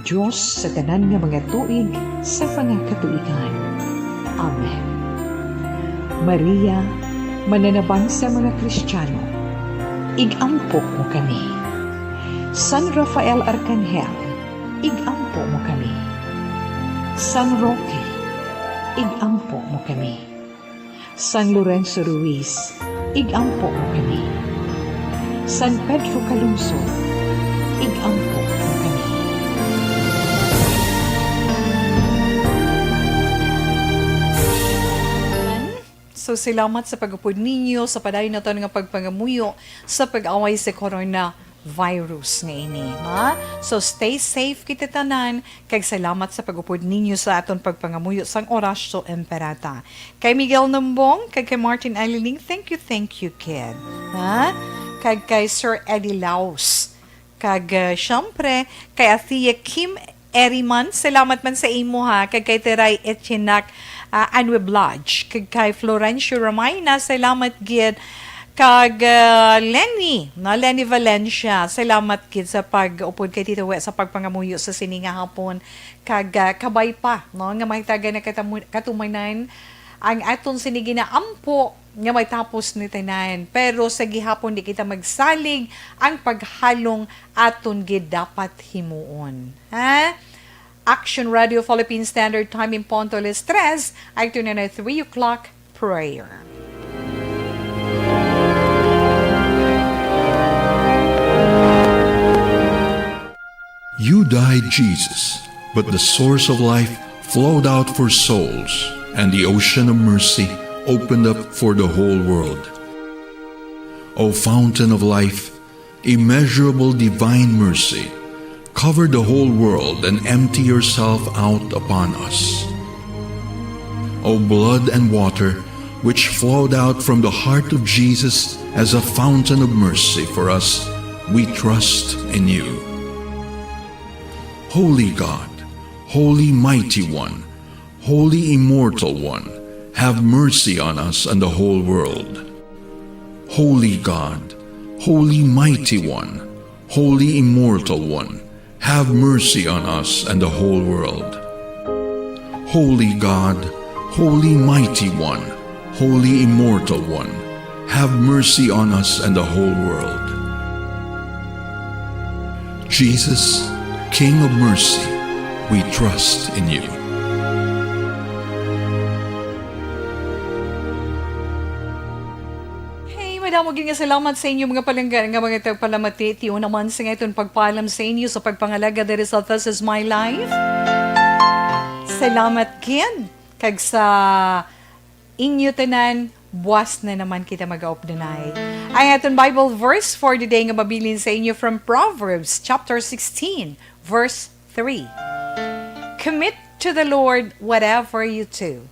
Dios sa tanan nga mga tuig sa mga katuigan. Amen. Maria, mananabang sa mga Kristiyano, ig-ampo mo kami. San Rafael Arcangel, ig-ampo mo kami. San Roque, ig-ampo mo kami. San Lorenzo Ruiz, ig-ampo mo kami. San Pedro Calungsod, ig-ampo mo kami. So, salamat sa pag-upod ninyo sa padayon naton nga pagpangamuyo sa pag-away sa coronavirus nga ini, ha? So, stay safe kita tanan, kag salamat sa pag-upod ninyo sa aton pagpangamuyo sang Oratio Imperata. Kay Miguel Nambong, kag kay Martin Aliling, thank you, thank you, kid. Ha? Kag kay Sir Eddie Laos. Kag, uh, syempre, kay Athea Kim Eriman, salamat man sa imo, ha. Kag kay Teray Etinak, uh, Anweb Lodge. Kag kay Florencio Ramayna, salamat gid. Kag, uh, Lenny, no? Lenny Valencia, salamat gid sa pag-upod kay Tito We sa pagpangamuyo sa sini nga hapon. Kag, ah, kabay pa, no, nga may taga na katamu-, katumanan ang aton sini ginaampo nga may tapos ni tanan. Pero sa gihapon di kita magsalig ang paghalong aton gid dapat himuon. Ha? Action Radio Philippine Standard Time in Ponto, alas tres, ay ito na na three o'clock prayer. You died, Jesus, but the source of life flowed out for souls, and the ocean of mercy opened up for the whole world. O fountain of life, immeasurable divine mercy, cover the whole world and empty yourself out upon us. O blood and water, which flowed out from the heart of Jesus as a fountain of mercy for us, we trust in you. Holy God, Holy Mighty One, Holy Immortal One, have mercy on us and the whole world. Holy God, Holy Mighty One, Holy Immortal One, have mercy on us and the whole world. Holy God, Holy Mighty One, Holy Immortal One, have mercy on us and the whole world. Jesus, King of Mercy, we trust in you. Hey, madamo gid nga salamat sa inyo, mga palangga, nga mga tagpalamati. Tiyo naman sa nga iton pagpaalam sa inyo sa pagpangalaga diri sa This Is My Life. Salamat gid. Kag sa inyo tanan, buas na naman kita mag-aupdanay. Ang aton Bible verse for the day nga mabilin sa inyo from Proverbs chapter sixteen, verse three. Commit to the Lord whatever you do,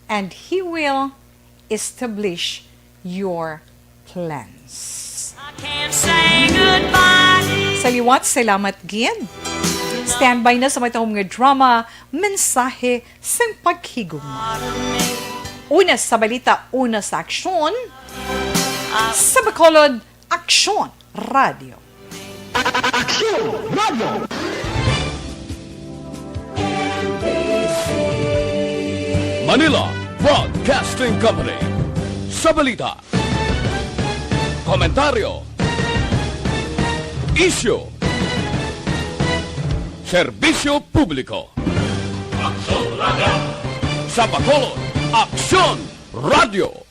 and He will establish your plans. I can't say goodbye. Sa liwat, salamat gid. Standby na sa matahom nga drama, mensahe sang paghigugma. Una sa balita, una sa aksyon. Sa Bacolod, Aksyon Radio. Aksyon Radio. Manila Broadcasting Company. Sa balita, komentaryo, isyu, serbisyo publiko. Aksyon Radio. Sa Bacolod, Aksyon Radio.